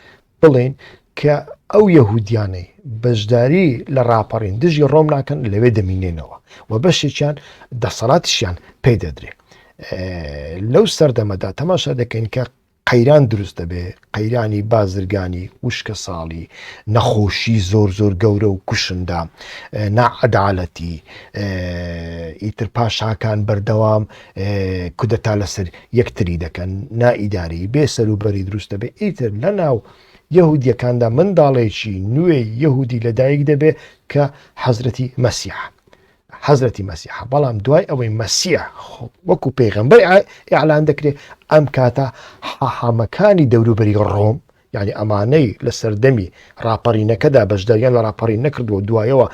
بڵێن کە ئەو یەهودیانەی بەشداری لە ڕاپەڕین دژی ڕۆم ناکەن لەوێ دەمینێنەوە و بەشێکیان دەسەڵاتیشیان پێ دەدرێ لەو سەردەمەدا تەماشا دەکەین کە قەیران دروست دەبێ قەیرانی بازرگانی وشکە ساڵی نەخۆشی زۆر زۆر گەورە و کوشندە ناعەدالەتی ئیتر پاشاکان بەردەوام کودەتا لەسەر یەکتری دەکەن، نائیداری، بێ سەروبەری دروست دەبێت، ئیتر لەناو یەهودیەکاندا منداڵێکی نوێی یەهودی لەدایک دەبێت کە حەزرەتی مەسیحە. حەزرەتی مەسیحە بەڵام دوای ئەوەی مەسیح وەکو پێغەمبەر ئیعلان دەکرێت ئەم کاتە حاحامەکانی دەوروبەری ڕۆم یانی ئەمانەی لە سەردەمی ڕاپەڕینەکەدا بەشداریان لە ڕاپەڕین نەکردووە دوایەوە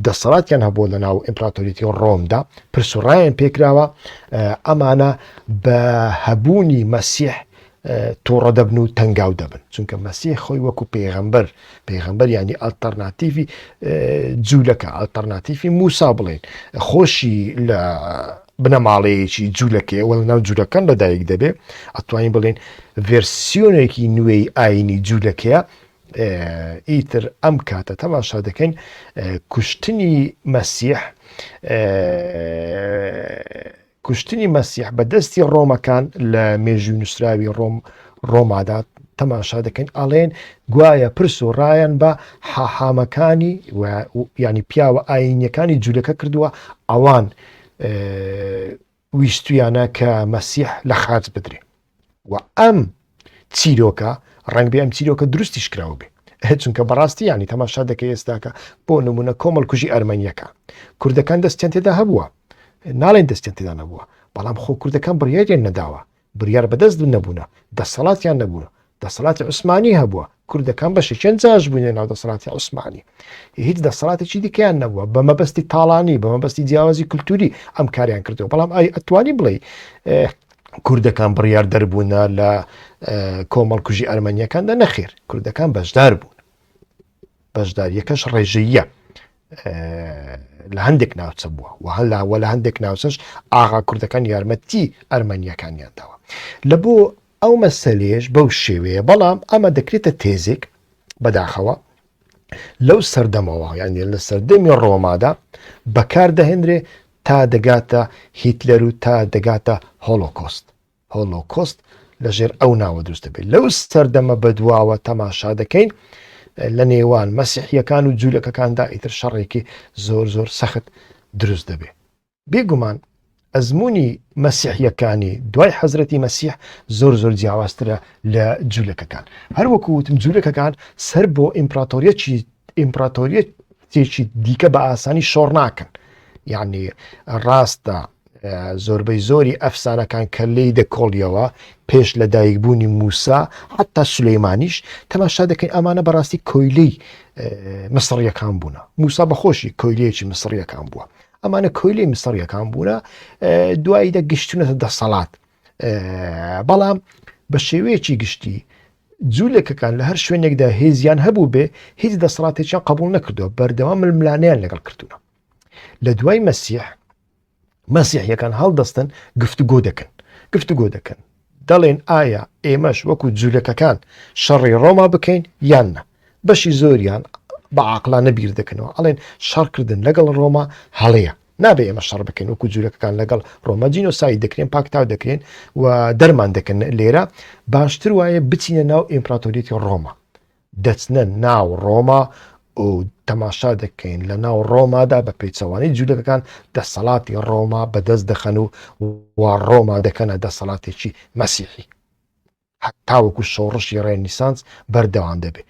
دەسەڵاتیان هەبووە لە ناو ئیمپراتۆریەتی ڕۆمدا پرس و ڕایان پێکراوە ئەمانە بە هەبوونی مەسیح تووڕە دەبن و تەنگاو دەبن چونکە مەسیح خۆی وەکو پێغەمبەر پێغەمبەر ینی ئەلتەرناتیفی جوولەکە ئەلتەرناتیفی موسا بڵێن خۆشی لە بنەماڵەیەکی جولەکەیە وە لەناو جولەکان لەدایک دەبێ ئەتوانین بڵێن ڤێرسیۆنێکی نوێی ئاینی جولەکەیە ئیتر ئەم کاتە تەماشا دەکەین کوشتنی مەسیح کوشتنی مەسیح بە دەستی ڕۆمەکان لە مێژووی نووسراوی ڕۆم ڕۆمادا تەماشا دەکەین ئەڵێن گوایە پرس و ڕایان بە حاحامەکانی ینی پیاوە ئاینیەکانی جوولەکە کردووە ئەوان ویستویانە کە مەسیح لە خاچ بدرێ و ئەم چیرۆکە ڕنگ بێ ئەم چیرۆکە دروستیش کراوە بێ چونکە بەڕاستی ینی تەماشا دەکەی ئێستاکە بۆ نمونە کۆمەڵ کوژی ئەرمەنیەکە کوردەکان دەستیان تێدا هەبووە ناڵێن دەستیان تێدا نەبووە بەڵام خۆ کوردەکان بڕیاریان نەداوە بریار بەدەست نەبوونە، دەسەڵاتیان نەبووە، دەسەڵاتی عوسمانی هەبووە، کوردەکان بەشێکیان جاش بوون لەناو دەسەڵاتی عوسمانی، هیچ دەسەڵاتێکی دیکەیان نەبووە، بە مەبەستی تاڵانی، بە مەبەستی جیاوازی کولتوری ئەم کاریان کردووە، بەڵام ئای ئەتوانی بڵێ کوردەکان بڕیار دەربوونە لە کۆمەڵکوژی ئەرمەنیەکاندا؟ نەخێر، کوردەکان بەشدار بوون. بەشداریەکەش ڕێژەییە لە هەندێک ناوچە بووە و هەلا وە لە هەندێک ناوچەش ئاغا کوردەکان یارمەتی ئەرمەنیەکانیان داوە لە بۆ ئەو مەسەلەیەش بەو شێوەیە بەڵام ئەمە دەکرێتە تێزێک بەداخەوە لەو سەردەمەوە یعنی لە سەردەمی ڕۆمادا بەکار دەهێنرێ تا دەگاتە هیتلەر و تا دەگاتە هۆلۆکۆست هۆلۆکۆست لە ژێر ئەو ناوە دروست دەبێت. لەو سەردەمە بەدواوە تەماشا دەکەین لە نێوان مەسیحیەکان و جوولەکەکاندا ئیتر شەڕێکی زۆر زۆر سەخت دروست دەبێت. بێگومان ئەزموونی مەسیحیەکانی دوای حەزرەتی مەسیح زۆر زۆر جیاوازترە لە جوولەکەکان. هەروەکو وتم جوولەکەکان سەر بۆ ئیمپراتۆریەکی ئیمپراتۆریەتێکی دیکە بە ئاسانی شۆڕ ناکەن. یعنی ڕاستە زۆربەی زۆری ئەفسانەکان کە لێی دەکۆڵیەوە پێش لە دایکبوونی موسا حتا سولەیمانیش تەماشا دەکەین ئەمانە بەڕاستی کۆیلەی مسڕیەکان بوونە موسا بەخۆشی کۆیلەیەکی مسڕیەکان بووە ئەمانە کۆیلەی مسڕیەکان بوونە دوایی دەگەشتونەتە دەسەڵات بەڵام بە شێوەیەکی گشتی جوولەکەکان لە هەر شوێنێکدا هێزیان هەبوو بێ هیچ دەسەڵاتێکیان قبول نەکردووە بەردەوام ململانیان لەگەڵ کردوونە لە دوای مەسیح مەسیحیەکان هەڵدەستن گفتوگۆ دەکەن گفتوگۆ دەکەن دەڵێن ئایا ئێمەش وەکو جوولەکەکان شەڕی ڕۆما بکەین یان نە بەشی زۆریان بە عقلانە بیر دەکەنەوە ئەڵێن شەڕکردن لەگەڵ ڕۆما هەڵەیە. نابێ ئێمە شەڕ بکەین وەکو جوولەکەکان لەگەڵ ڕۆما جینۆساید دەکرێن پاکتاو دەکرێن و دەرمان دەکەن لێرە باشتر وایە بچینە ناو ئیمپراتۆریەتی ڕۆما دەچنە ناو ڕۆما و تەماشا دەکەین لە ناو ڕۆمادا بە پێچەوانەی جوولەکەکان دەسەڵاتی ڕۆما بەدەست دەخەن و و ڕۆما دەکەنە دەسەڵاتێکی مەسیحی هەتاوەکو شۆڕشی ڕێنیسانس بەردەوام دەبێت.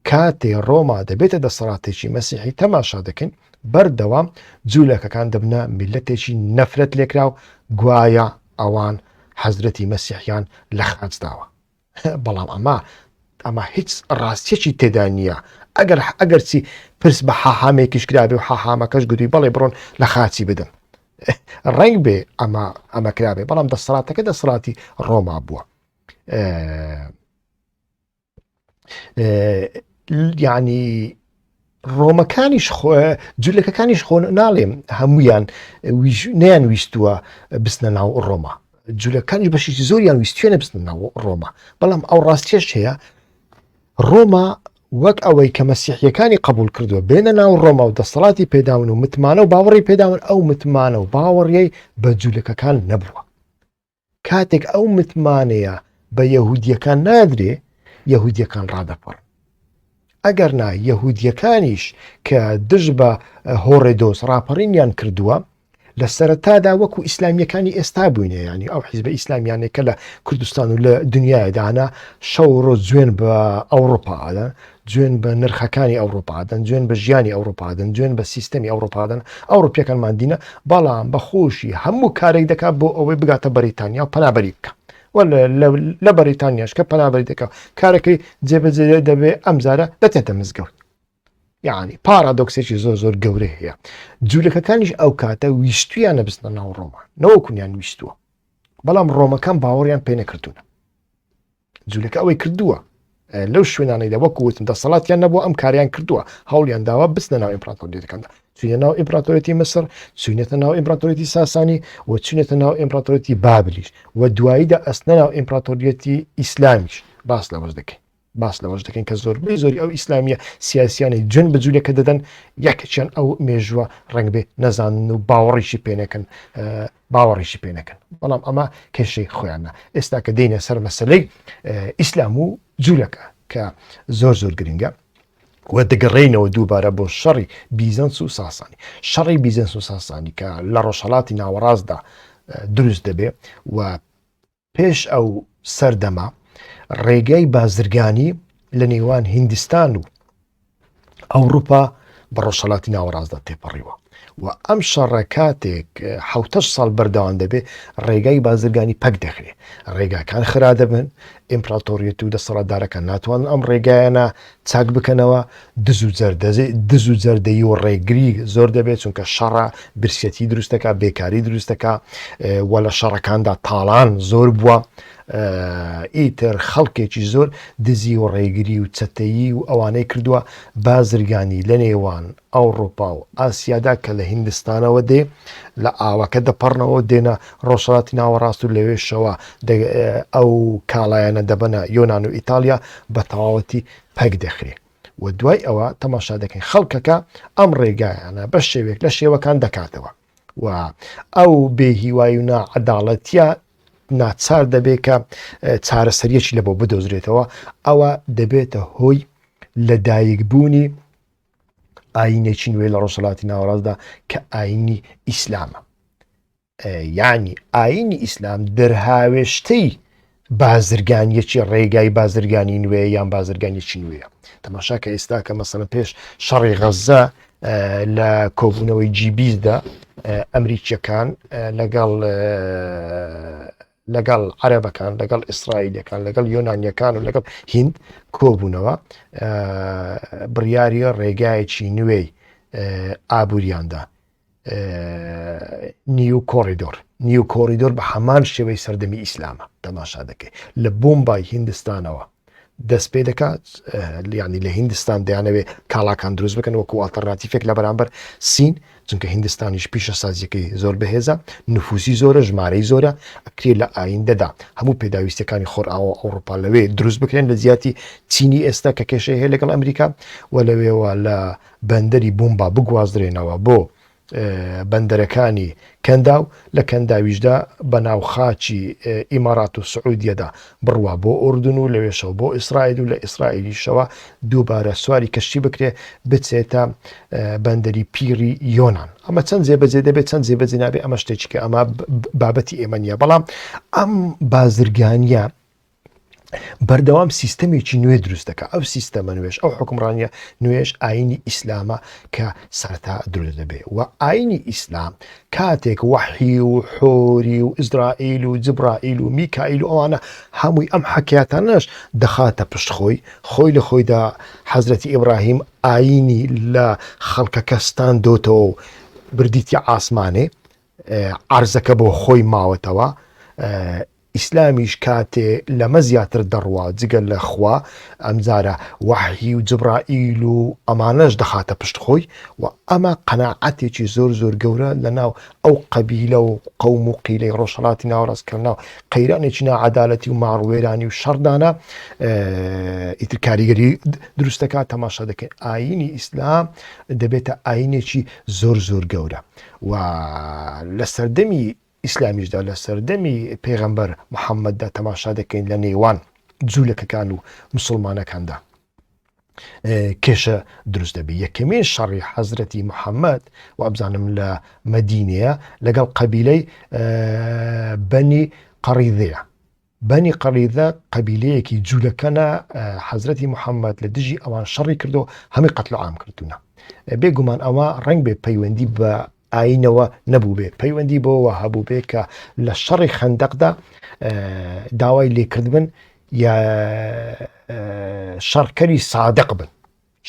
کاتێ ڕۆما دەبێتە دەسەڵاتێکی مەسیحی تەماشا دەکەین بەردەوام جوولەکەکان دەبنە میللەتێکی نەفرەت لێکراو گوایە ئەوان حەزرەتی مەسیحیان لە خاچ داوە. بەڵام ئەمە ئەمە هیچ ڕاستیەکی تێدا نییە ئەگەر ئەگەرچی پرس بە حاحامێکیش کرابێ و حاحامەکەش گوتی بەڵێ بڕۆن لە خاچی بدەن ڕەنگ بێ ئەمە ئەمە کرابێ بەڵام دەسەڵاتەکە دەسەڵاتی ڕۆما بووە یعنی ڕۆمەکانیش جولەکەکانیش خۆ ناڵێم هەمویان نیان ویستووە بستنە ناو ڕۆما جولەکانیش بەشێکی زۆریان ویستوێنە بستنە ناو ڕۆما بەڵام ئەو ڕاستیش هەیە ڕۆما وەک ئەوەی کە مەسیحیەکانی قبول کردووە بێنە ناو ڕۆما و دەسەڵاتی پێداون و متمانە و باوەڕی پێداون ئەو متمانە و باوەڕیەی بە جولەکەکان نەبووە کاتێک ئەو متمانەیە بە یەهودیەکان نادرێ یەهودیەکان ڕادەپەڕن ئەگەر نا یەهودیەکانیش کە دژ بە هۆڕێدۆس ڕاپەڕینیان کردووە لە سەرەتادا وەکو ئیسلامیەکانی ئێستا بووینە ینی ئەو حیزبە ئیسلامیانەی کە لە کوردستان و لە دنیایدانە شەو ڕۆژ جوێن بە ئەوروپا ئەدەن جوێن بە نرخەکانی ئەوروپا دەن جوێن بە ژیانی ئەوروپا دەن جوێن بە سیستەمی ئەوروپا دەن ئەوروپیەکانمان دینە بەڵام بە خۆشی هەموو کارێک دەکات بۆ ئەوەی بگاتە بەریتانیا و پەنابەری بکە و لە بەریتانیاش کە پەنابەری دەکە کارەکەی جێبەجێ دەبێ ئەمجارە دەچێتە مزگەوت یعنی پارادۆکسێکی زۆر زۆر گەورە هەیە جوولەکەکانیش ئەو کاتە ویستویانە بستنە ناو ڕۆما نەوەکونیان ویستووە بەڵام ڕۆمەکان باوەڕیان پێ نەکردوونە جوولەکە ئەوەی کردووە لەو شوێنانەیدا وەکو وتم دەسەڵاتیان نەبوو ئەم کاریان کردووە هەوڵیان داوە بچنە ناو ئیمپراتۆریەتەکاندا چوینە ناو ئیمپراتۆریەتی مسر چوینەتە ناو ئیمپراتۆریەتی ساسانی و چوینەتە ناو ئیمپراتۆریەتی بابلیش و دواییدا ئەستنە ناو ئیمپراتۆریەتی ئیسلامیش باس لەوەش دەکەین باس لەوەش دەکەین کە زۆربەی زۆری ئەو ئیسلامیە سیاسیانەی جوێن بە جوولەکە دەدەن یەکێکیان ئەو مێژووە ڕەنگ بێ نەزانن و باوەڕیشی پێ نەکەن باوەڕیشی پێ نەکەن بەڵام ئەمە کێشەی خۆیانە ئێستا کە دێنە سەر مەسلەی ئیسلام و جوولەکە کە زۆر زۆر گرنگە و دەگەڕێینەوە دووبارە بۆ شەڕی بیزەنس و ساسانی شەڕی بیزەنس و ساسانی کە لە ڕۆژهڵاتی ناوەڕاستدا دروست دەبێ و پێش ئەو سەردەمە ڕێگای بازرگانی لە نێوان هیندستان و ئەوروپا بە ڕۆژهەڵاتی ناوەڕاستدا تێپەڕیوە و ئەم شەڕە کاتێک حوتەش ساڵ بەردەوام دەبێت ڕێگای بازرگانی پەک دەخرێ ڕێگاکان خرا دەبن ئیمپراتۆریەت و دەسەڵاتدارەکان ناتوانن ئەم ڕێگایانە چاک بکەنەوە، دز و جەردەزی دز و جەردەیی و ڕێگری زۆر دەبێت چونکە شەڕە برسیەتی دروست دەکات بێکاری دروست دەکات و لە شەڕەکاندا تاڵان زۆر بووە ئیتر خەڵکێکی زۆر دزی و ڕێگری و چەتەیی و ئەوانەی کردووە بازرگانی لە نێوان ئەوڕوپا و ئاسیادا کە لە هیندستانەوە دێ لە ئاوەکە دەپەڕنەوە دێنە ڕۆژهەڵاتی ناوەڕاست و لەوێشەوە ئەو کاڵایانە دەبەنە یۆناان و ئیتالیا بە تەواوەتی پەک دەخرێ و دوای ئەوە تەماشا دەکەین خەڵکەکە ئەم ڕێگایانە بە شێوێک لە شێوەکان دەکاتەوە و ئەو بێهیوای و ناعەداڵەتیە ناچار دەبێت کە چارەسەریەکی لە بۆ بدۆزرێتەوە ئەوە دەبێتە هۆی لەدایکبوونی ئاینێکی نوێ لە ڕۆژهەڵاتی ناوەڕاستدا کە ئاینی ئیسلامە یعنی ئاینی ئیسلام دەرهاوێشتەی بازرگانیەکی ڕێگای بازرگانی نوێ یان بازرگانیەکی نوێیە تەماشا کە ئێستا کە مەسەلەن پێش شەڕی غەزە لە کۆبوونەوەی جی بیستدا ئەمریکیەکان لەگەڵ لەگەڵ عەرەبەکان، لەگەڵ ئیسرائیلیەکان، لەگەڵ یۆنانیەکان و لەگەڵ هیند کۆبوونەوە، بڕیاری ڕێگایەکی نوێی ئابووریاندا New Corridor New Corridor بە هەمان شێوەی سەردەمی ئیسلامە تەماشا دەکەی لە بۆمبای هیندستانەوە دەست پێ دەکات یانی لە هیندستان دەیانەوێت کاڵاکان دروست بکەن وەکو ئەڵتەرناتیفێک لە بەرامبەر سین چونکە هیندستانیش پیشەسازیەکەی زۆر بەهێزە نفوسی زۆرە ژمارەی زۆرە ئەکرێ لە ئایندەدا هەموو پێداویستەکانی خۆرئاوا ئەوروپا لەوێ دروست بکرێن لە جیاتی چینی ئێستا کە کێشەی هەیە لەگەڵ ئەمریکا و لەوێوە لە بەندەری بومبا بگوازرێنەوە بۆ. بەندەرەکانی کەنداو، لە کەنداویشدا بە ناو خاکی ئیمارات و سعودیەدا بڕوا بۆ ئوردن و لەوێشەوە بۆ ئیسرائیل و لە ئیسرائیلیشەوە دووبارە سواری کەشتی بکرێ بچێتە بەندەری پیری یۆنان. ئەمە چەند جێبەجێ دەبێت چەند جێبەجێ نابێت ئەمە شتێکی کە ئەمە بابەتی ئێمە نییە، بەڵام ئەم بازرگانیە بەردەوام سیستەمێکی نوێ دروست دەکا ئەو سیستەمە نوێش ئەو حکومڕانیە نوێش ئاینی ئیسلامە کە سەرتا دروست دەبێ و ئاینی ئیسلام کاتێک وەحی و حۆری و ئیسرائیل و جبرائیل و میکائیل و ئەوانە هەمووی ئەم حەکیاتانەش دەخاتە پشت خۆی خۆی لە خۆیدا حەزرەتی ئیبراهیم ئاینی لە خەڵکەکە ستاندۆتەوە و بردیتی عاسمانێ عەرزەکە بۆ خۆی ماوەتەوە ئیسلامیش کاتێ لەمە زیاتر دەڕوا جگە لە خوا ئەمجارە وەحی و جبرائیل و ئەمانەش دەخاتە پشت خۆی و ئەمە قەناعەتێکی زۆر زۆر گەورە لە ناو ئەو قەبیلە و قەوم و قیلەی ڕۆژهەڵاتی ناوەڕاست کە ناو قەیرانێکی ناعەدالەتی و ماڵوێرانی و شەڕدانە ئیتر کاریگەری دروست دەکات تەماشا دەکەین ئایینی ئیسلام دەبێتە ئایینێکی زۆر زۆر گەورە و لە سەردەمی ئیسلامیشدا لە سەردەمی پێغەمبەر محەممەددا تەماشا دەکەین لە نێوان جوولەکەکان و مسلمانەکاندا کێشە دروست دەبێت یەکەمین شەڕی حەزرەتی محەممەد وابزانم لە مەدینەیە لەگەڵ قەبیلەی بەنی قەڕیدەیە بەنی قەڕیدە قەبیلەیەکی جوولەکەنە حەزرەتی محەممەد لە دژی ئەوان شەڕی کردو هەمی قەتل عام کردوونە بێگومان ئەوە ڕەنگ بێ پەیوەندی بە ئاینەوە نەبووبێ پەیوەندی بەوەوە هەبووبێ کە لە شەڕی خەندەقدا داوای لێکردبن یا شەڕکەری سادق بن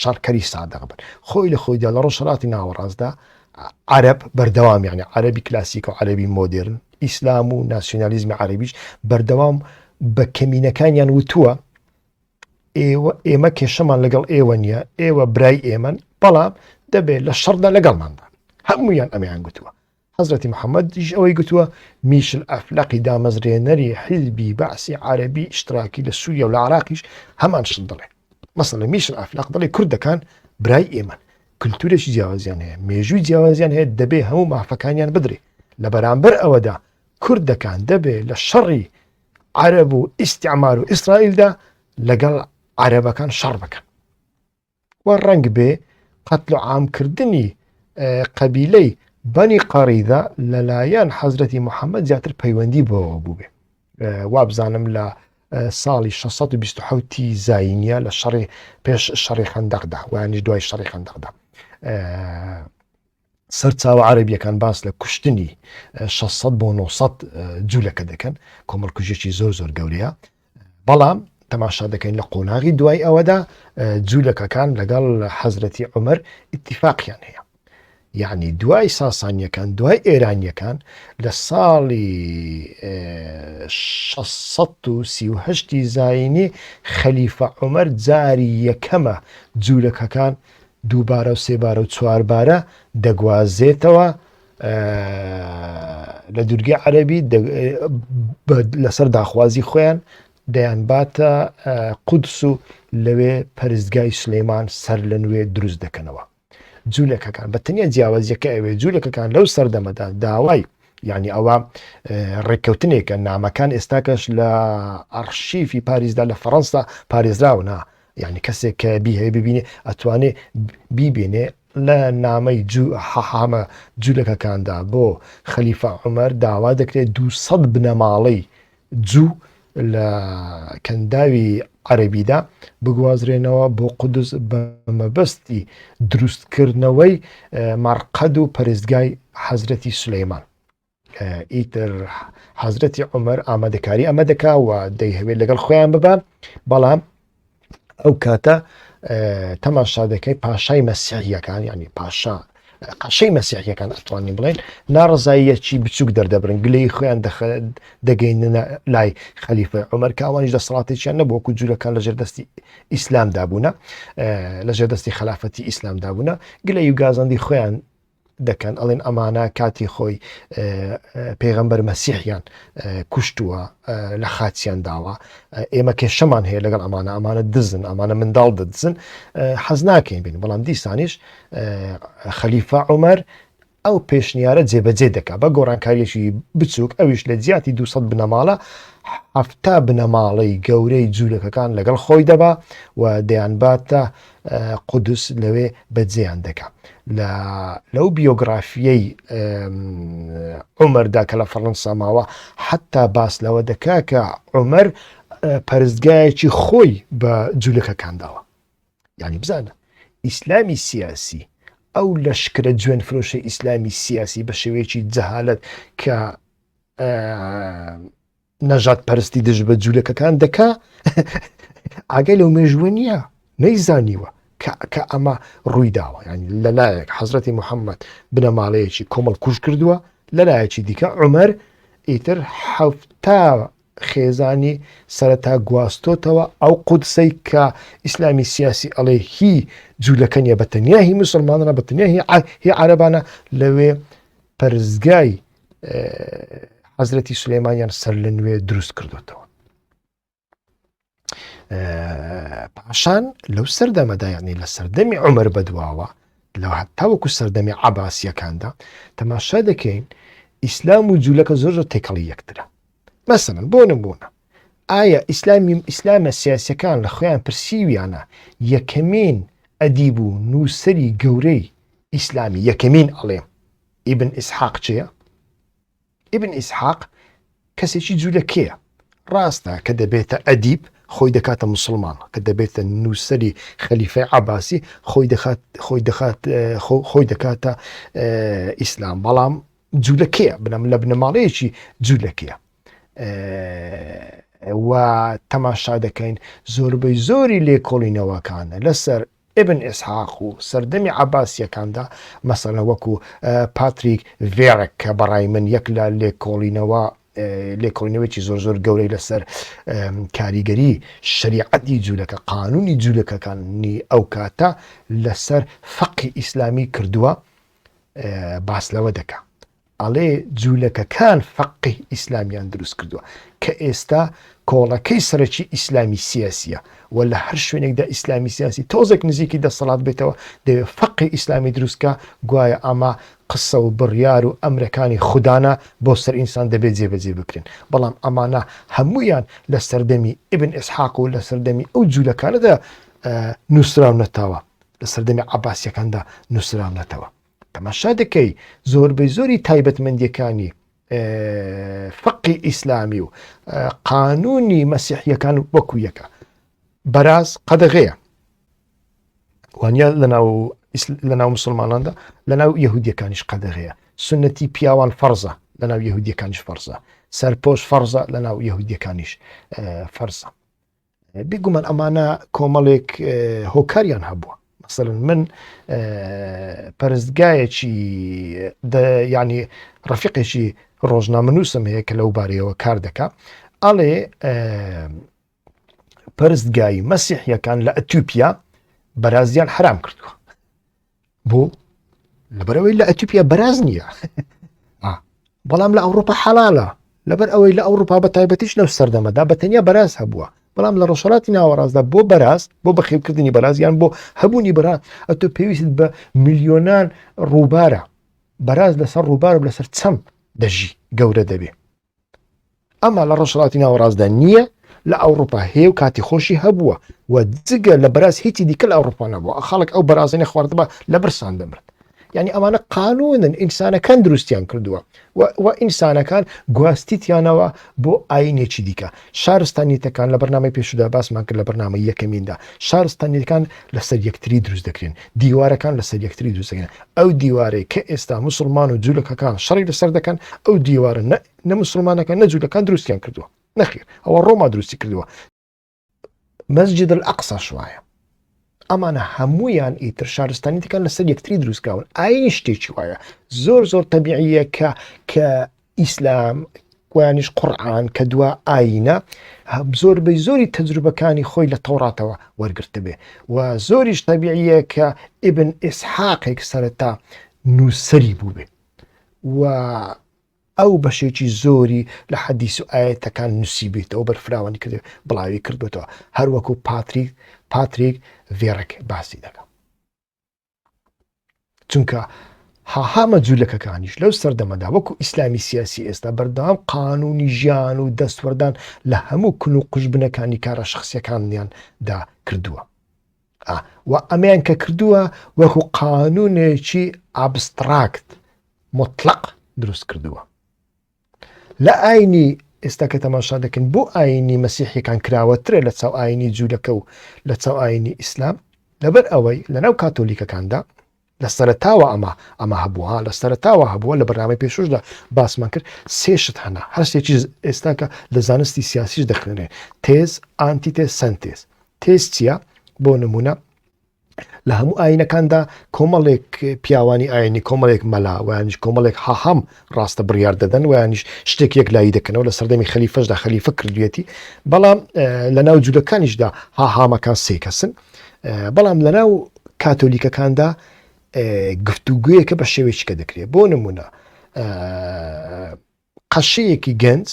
شەڕکەری سادق بن خۆی لە خۆیدا لە ڕۆژهەڵاتی ناوەڕاستدا عەرەب بەردەوام یعنی عەرەبی کلاسیک و عەرەبی مۆدێرن ئیسلام و ناسیۆنالیزمی عەرەبیش بەردەوام بە کەمینەکانیان وتووە ئێوە ئێمە کێشەمان لەگەڵ ئێوە نییە ئێوە برای ئێمەن بەڵام دەبێت لە شەڕدا لەگەڵماندا هەمویان ئەمەیان گوتووە حەزرەتی محەممەدیش ئەوەی گوتووە، میشل ئەفلەقی دامەزرێنەری حیزبی بەعسی عەرەبی ئیشتراکی لە سووریا و لە عراقیش هەمان شت دەڵێ. مەسەلەن میشل ئەفلەق دەڵێ کوردەکان برای ئێمەن، کلتورێکی جیاوازیان هەیە، مێژووی جیاوازیان هەیە، دەبێ هەموو مافەکانیان بدرێ. لە بەرامبەر ئەوەدا کوردەکان دەبێ لە شەڕی عەرەب و ئیستیعمار و ئیسرائیلدا لەگەڵ عەرەبەکان شەڕ بکەن. و ڕەنگ بێ قەتل و عام کردنی قەبیلەی بەنی قەڕیدە لەلایەن حەزرەتی محەممەد زیاتر پەیوەندی بەوە بووبێ وابزانم لە ساڵی 627 زینە لە شەڕی پێش شەڕی خەندەقدا وانیش دوای شەڕی خەندەقدا سەرچاوە عەرەبیەکان باس لە کوشتنی 600 بۆ 900 جوولەکە دەکەن کۆمەڵکوژێکی زۆر زۆر گەورەیە بەڵام تەماشا دەکەین لە قۆناغی دوای ئەوەدا جوولەکەکان لەگەڵ حەزرەتی عمر ئیتیفاقیان هەیە یعنی دوای ساسانیەکان دوای ئێرانیەکان لە ساڵی 638 زینی خەلیفە عمر جاری یەکەمە جوولەکەکان دووبارە و سێبارە و چواربارە دەگوازێتەوە لە دوورگەی عەربی لەسەر داخوازی خۆیان دەیانباتە قودس و لەوێ پەرستگای سلەیمان سەر لە نوێ دروست دەکەنەوە جوولەکەکان بە تەنیا جیاوازیەکە ئەوێ جوولەکەکان لەو سەردەمەدا داوای یعنی ئەوە ڕێککەوتنێکە نامەکان ئێستاکەش لە ئەرشیفی پاریسدا لە فەڕەنسا پارێزراونە یعنی کەسێک کە بیهەوێ ببینێ ئەتوانێ بیبینێ لە نامەی جوو حەحامە جوولەکەکاندا بۆ خەلیفە عومەر داوا دەکرێت 200 بنەماڵەی جوو لە کەنداوی عەرەبیدا بگوازرێنەوە بۆ قودس بە مەبەستی دروستکردنەوەی مەرقەد و پەرستگای حەزرەتی سولەیمان. ئیتر حەزرەتی عومەر ئامادەکاری ئەمە دەکا و دەیهەوێت لەگەڵ خۆیان ببا بەڵام ئەو کاتە تەماشا دەکەی پاشای مەسیحیەکان ینی پاشا قەشەی مەسیحیەکان ئەتوانین بڵێن ناڕزاییەکی بچووک دەردەبرن گلەی خۆیان دەگەینە لای خەلیفە عمر کە ئەوانیش دەسەڵاتێکیان نەبوو وەکو جوولەکان لەژێر دەستی ئیسلامدا بوونە لەژێر دەستی خەلافەتی ئیسلامدا بوونە گلەی و گازەندی خۆیان دەکەن ئەڵێن ئەمانە کاتی خۆی پێغەمبەر مەسیحیان کوشتووە لە خاچیان داوە ئێمە کێشەمان هەیە لەگەڵ ئەمانە ئەمانە دزن ئەمانە منداڵ دەدزن حەز ناکەین بین بەڵام دیسانیش خەلیفە عمر. ئەو پێشنیارە جێبەجێ دەکا بە گۆڕانکاریەکی بچووک ئەویش لە جیاتی 200 بنەماڵە 70 بنەماڵەی گەورەی جوولەکەکان لەگەڵ خۆی دەبا و دەیانباتە قودس لەوێ بەجێیان دەکا. لە لەو بیۆگرافیەی عومەردا کە لە فەڕەنسا ماوە حتا باس لەوە دەکا کە عومەر پەرستگایەکی خۆی بە جوولەکەکان داوە. یعنی بزانە ئیسلامی سیاسی ئەو لەشکرە جوێن فرۆشە ئیسلامی سیاسی بە شێوەیەکی جەهالەت کە نەژاد پەرستی دژ بە جوولەکەکان دەکا ئاگای لەو مێژوە نییە نەیزانیوە کە ئەمە ڕووی داوە ینی لەلایەک حەزرەتی محەممەد بنەماڵەیەکی کۆمەڵ کوش کردووە لەلایەکی دیکە عمر ئیتر حەفتا خێزانی سەرەتا گواستۆتەوە ئەو قودسەی کە ئیسلامی سیاسی ئەڵێ هی جوولەکە نیە بە تەنیا هی مسلمانە بە تەنیا هی عەرەبانە لەوێ پەرستگای حەزرەتی سلێمانیان سەر لە نوێ دروست کردوتەوە. پاشان لەو سەردەمەدا یعنی لە سەردەمی عمر بەدواوە لە تاوەکو سەردەمی عباسیەکاندا تەماشا دەکەین ئیسلام و جوولەکە زۆر زۆر تێکەڵی یەکترە مەسەن بۆ نمونە ئایا ئیسلامی ئیسلامە سیاسەکان لە خۆیان پرسیویانە یەکەمین ئەدیب و نووسری گەورەی ئیسلامی یەکەمین ئەڵێم ئیبن ئیسحاق چیە؟ ئیبن ئیسحاق کەسێکی جوولەکەیە، ڕاستە کە دەبێتە ئەدیب خۆی دەکاتە موسڵمان، کە دەبێتە نووسەری خەلیفەی عەباسی خۆی دەخات خۆی دەخات خۆی دەکاتە ئیسلام، بەڵام جوولەکەیە، بنەم لە بنەماڵەیەکی جوولەکەیە. و تەماشا دەکەین زۆربەی زۆری لێکۆڵینەوەکان لەسەر ئیبن ئیسحاق و سەردەمی عەباسییەکاندا، مەسەلەن وەکو پاتریک ڤێرک کە بەڕای من یەک لە لێکۆڵینەوە لێکۆڵینەوەیەکی زۆر زۆر گەورەی لەسەر کاریگەری شەریعەتی جوولەکە قانونی جوولەکەکانی ئەو کاتە لەسەر فەقی ئیسلامی کردووە باس لەوە دەکا ئەڵێ جولەکەکان فەقی ئیسلامیان دروست کردووە کە ئێستا کۆڵەکەی سەرەکی ئیسلامی سیاسیە و لە هەر شوێنێکدا ئیسلامی سیاسی تۆزێک نزیکی دەسەڵات بێتەوە دەوێت فەقی ئیسلامی دروستکە گوایە ئەمە قسە و بڕیار و ئەمرەکانی خودانە بۆ سەر ئینسان دەبێت جێبەجێ بکرێن بەڵام ئەمانە هەمویان لە سەردەمی ئیبن ئیسحاق و لە سەردەمی ئەو جولەکانەدا نووسراونەتەوە لە سەردەمی عەباسیەکاندا نووسراونەتەوە. تەماشا دەکەی زۆربەی زۆری تایبەتمەندیەکانی فقی ئیسلامی و قانونی مەسیحیەکان وەکو یەکە بەراز قەدەغەیە وانە لەناو لەناو مسلماناندا لەناو یهودیەکانیش قەدەغەیە سنەتی پیاوان فەرزە لەناو یهودیەکانیش فەرزە سەرپۆش فەرزە لەناو یهودیەکانیش فەرزە بێگومان ئەمانە کۆمەڵێک هۆکاریان هەبووە مەسەلەن من پەرستگایەکی ینی ڕەفیقێکی ڕۆژنامەنووسم هەیە کە لەو بارەیەوە کار دەکا ئەڵێ پەرستگای مەسیحیەکان لە ئەتیوپیا بەرازیان حرام کردووە بۆ لەبەرەوەی لە ئەتیوپیا بەراز نییە بەڵام لە ئەوروپا حەڵالە لەبەر ئەوەی لە ئەوروپا بە تایبەتیش لەو سەردەمەدا بە تەنیا بەراز هەبووە بەڵام لە ڕۆژهەڵاتی ناوەڕاستدا بۆ بەراز بۆ بەخێوکردنی بەراز یان بۆ هەبوونی بەراز ئەتۆ پێویست بە ملیۆنان ڕووبارە بەراز لەسەر ڕووبار و لەسەر چەم دەژی گەورە دەبێ ئەما لە ڕۆژهەڵاتی ناوەڕاستدا نییە، لە ئەوڕوپا هەیە و کاتی خۆشی هەبووە و جگە لە بەراز هیچی دیکە لە ئەوڕوپا نەبووە، خەڵک ئەو بەرازەی نەخواردبا لە برسان دەمرد. یعنی ئەمانە قانونن ئینسانەکان دروستیان کردووە و ئینسانەکان گواستیتیانەوە بۆ ئاینێکی دیکە شارستانیتەکان لە بەرنامەی پێشودا باسمان کرد لە بەرنامەی یەکەمیندا شارستانیەکان لەسەر یەکتری دروست دەکرێن دیوارەکان لەسەر یەکتری دروست دەکرێن ئەو دیوارەی کە ئێستا موسڵمان و جولەکەکان شەڕی لەسەر دەکەن ئەو دیوارە نە نە موسڵمانەکان نە جولەکان دروستیان کردووە نەخیر ئەوە ڕۆما دروستی کردووە مەسجد الأقصاش وایە ئەمانە هەمویان ئیتر شارستانیتەکان لەسەر یەکتری دروستکراون ئاین شتێکی وایە زۆر زۆر تەبیعیە کە کە ئیسلام ویانیش قورئان کە دوا ئایینە زۆربەی زۆری تەجروبەکانی خۆی لە تەوراتەوە وەرگرتبێ و زۆریش تەبیعیە کە ئیبن ئیسحاقێک سەرەتا نووسەری بووبێ و ئەو بەشێکی زۆری لە حەدیس و ئاەتەکان نووسیبێتەوە بەرفراوانی کرد بڵاوی کردوێتەوە هەروەکو پاتریک پاتریک ڤێرک باسی دەکەم چونکە حاحامە جولەکەکانیش لەو سەردەمەدا وەکو ئیسلامی سیاسی ئێستا بەردەوام قانونی ژیان و دەستوەردان لە هەموو کون و قوژبنەکانی کارە شخصیەکانیان دا کردووە. و ئەمەیان کە کردووە وەکو قانونێکی abstract مطلق دروست کردووە. لە ئاینی ئێستا کە تەماشا دەکەین بۆ ئاینی مەسیحیەکان کراوەترە لە چاو ئاینی جوولەکە و لە چاو ئاینی ئیسلام لەبەر ئەوەی لەناو کاتۆلیکەکاندا لە سەرتاوە ئەمە ئەمە هەبووە لە سەرتاوە هەبووە لە بەرنامەی پێشوشدا باسمان کرد سێشت هەنا هەرسێکی ئێستاکە لە زانستی سیاسیش دەخوێنێ تێز ئانتیتێز سەنتێز تێز چییە بۆ نمونە لە هەموو ئاینەکاندا کۆمەڵێک پیاوانی ئاینی کۆمەڵێک مەلا ویانیش کۆمەڵێک حاحام ڕاستە بڕیار دەدەن ویانیش شتێک یەک لایی دەکەنەوە لە سەردەمی خەلیفەشدا خەلیفە کردوێتی بەڵام لە ناو جوولەکانیشدا حاحامەکان سێ کەسن بەڵام لە ناو کاتۆلیکەکاندا گفتوگویەکە بە شێوەیەکە دەکرێت بۆ نمونە قەشەیەکی گەنج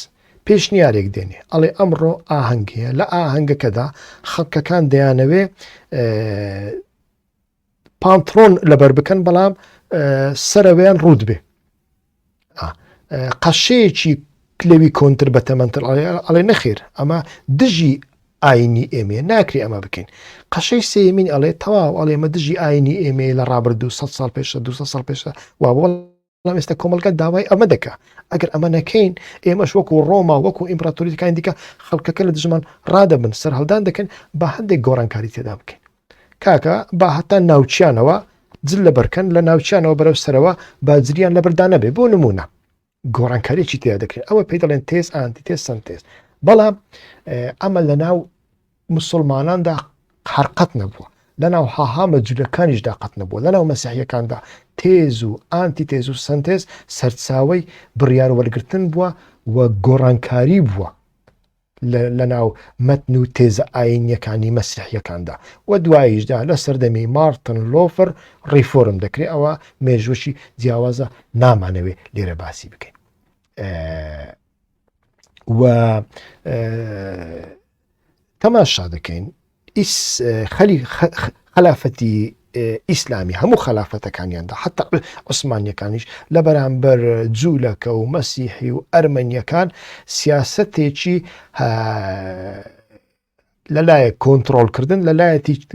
پێشنیارێک دێنێ ئەڵێ ئەمڕۆ ئاهەنگ هەیە لە ئاهەنگەکەدا خەڵکەکان دەیانەوێ پانترۆن لەبەر بکەن بەڵام سەرەوەیان ڕوت بێ قەشەیەکی لەوی کۆنتر بە تەمەنتر ئەڵێ نەخێر ئەمە دژی ئاینی ئێمەیە ناکرێ ئەمە بکەین قەشەی سێمین ئەڵێ تەواو ئەڵێ ئەمە دژی ئاینی ئێمەیە لە ڕابردوو 100 ساڵ پێشە 200 ساڵ پێشە وا بەڵام ئێستا کۆمەڵگا داوای ئەمە دەکا ئەگەر ئەمە نەکەین ئێمەش وەکو ڕۆما وەکو ئیمپراتۆریەکانی دیکە خەڵکەکە لە دژمان ڕادەبن سەرهەڵدان دەکەن با هەندێک گۆڕانکاری تێدا بکەین کاکە با هەتا ناوچیانەوە جل لەبەرکەن لە ناوچیانەوە بەرەو سەرەوە با جلیان لەبەردا نەبێ بۆ نمونە گۆڕانکاریی تێدا دەکرێت ئەوە پێی دەڵێن تێز ئانتی تێز سەنتێز بەڵام ئەمە لە ناو مسلماناندا هەرقەت نەبووە لەناو حاهامە جولەکانیشدا قەت نەبووە لەناو مەسیحیەکاندا تێز و ئانتی تێز و سەنتێز سەرچاوەی بڕیار وەرگرتن بووە و گۆڕانکاری بووە لەناو مەتن و تێزە ئاینیەکانی مەسیحیەکاندا و دواییشدا لە سەردەمی مارتن لۆفەر ڕیفۆرم دەکرێت ئەوە مێژووشی جیاوازە نامانەوێ لێرە باسی بکەین و تەماشا دەکەین خەلی خەلافەتی ئیسلامی هەموو خەلافەتەکانیاندا حتا عوسمانیەکانیش لە بەرامبەر جوولەکە و مەسیحی و ئەرمەنیەکان سیاستێکی لەلایەک کۆنتترۆلکردن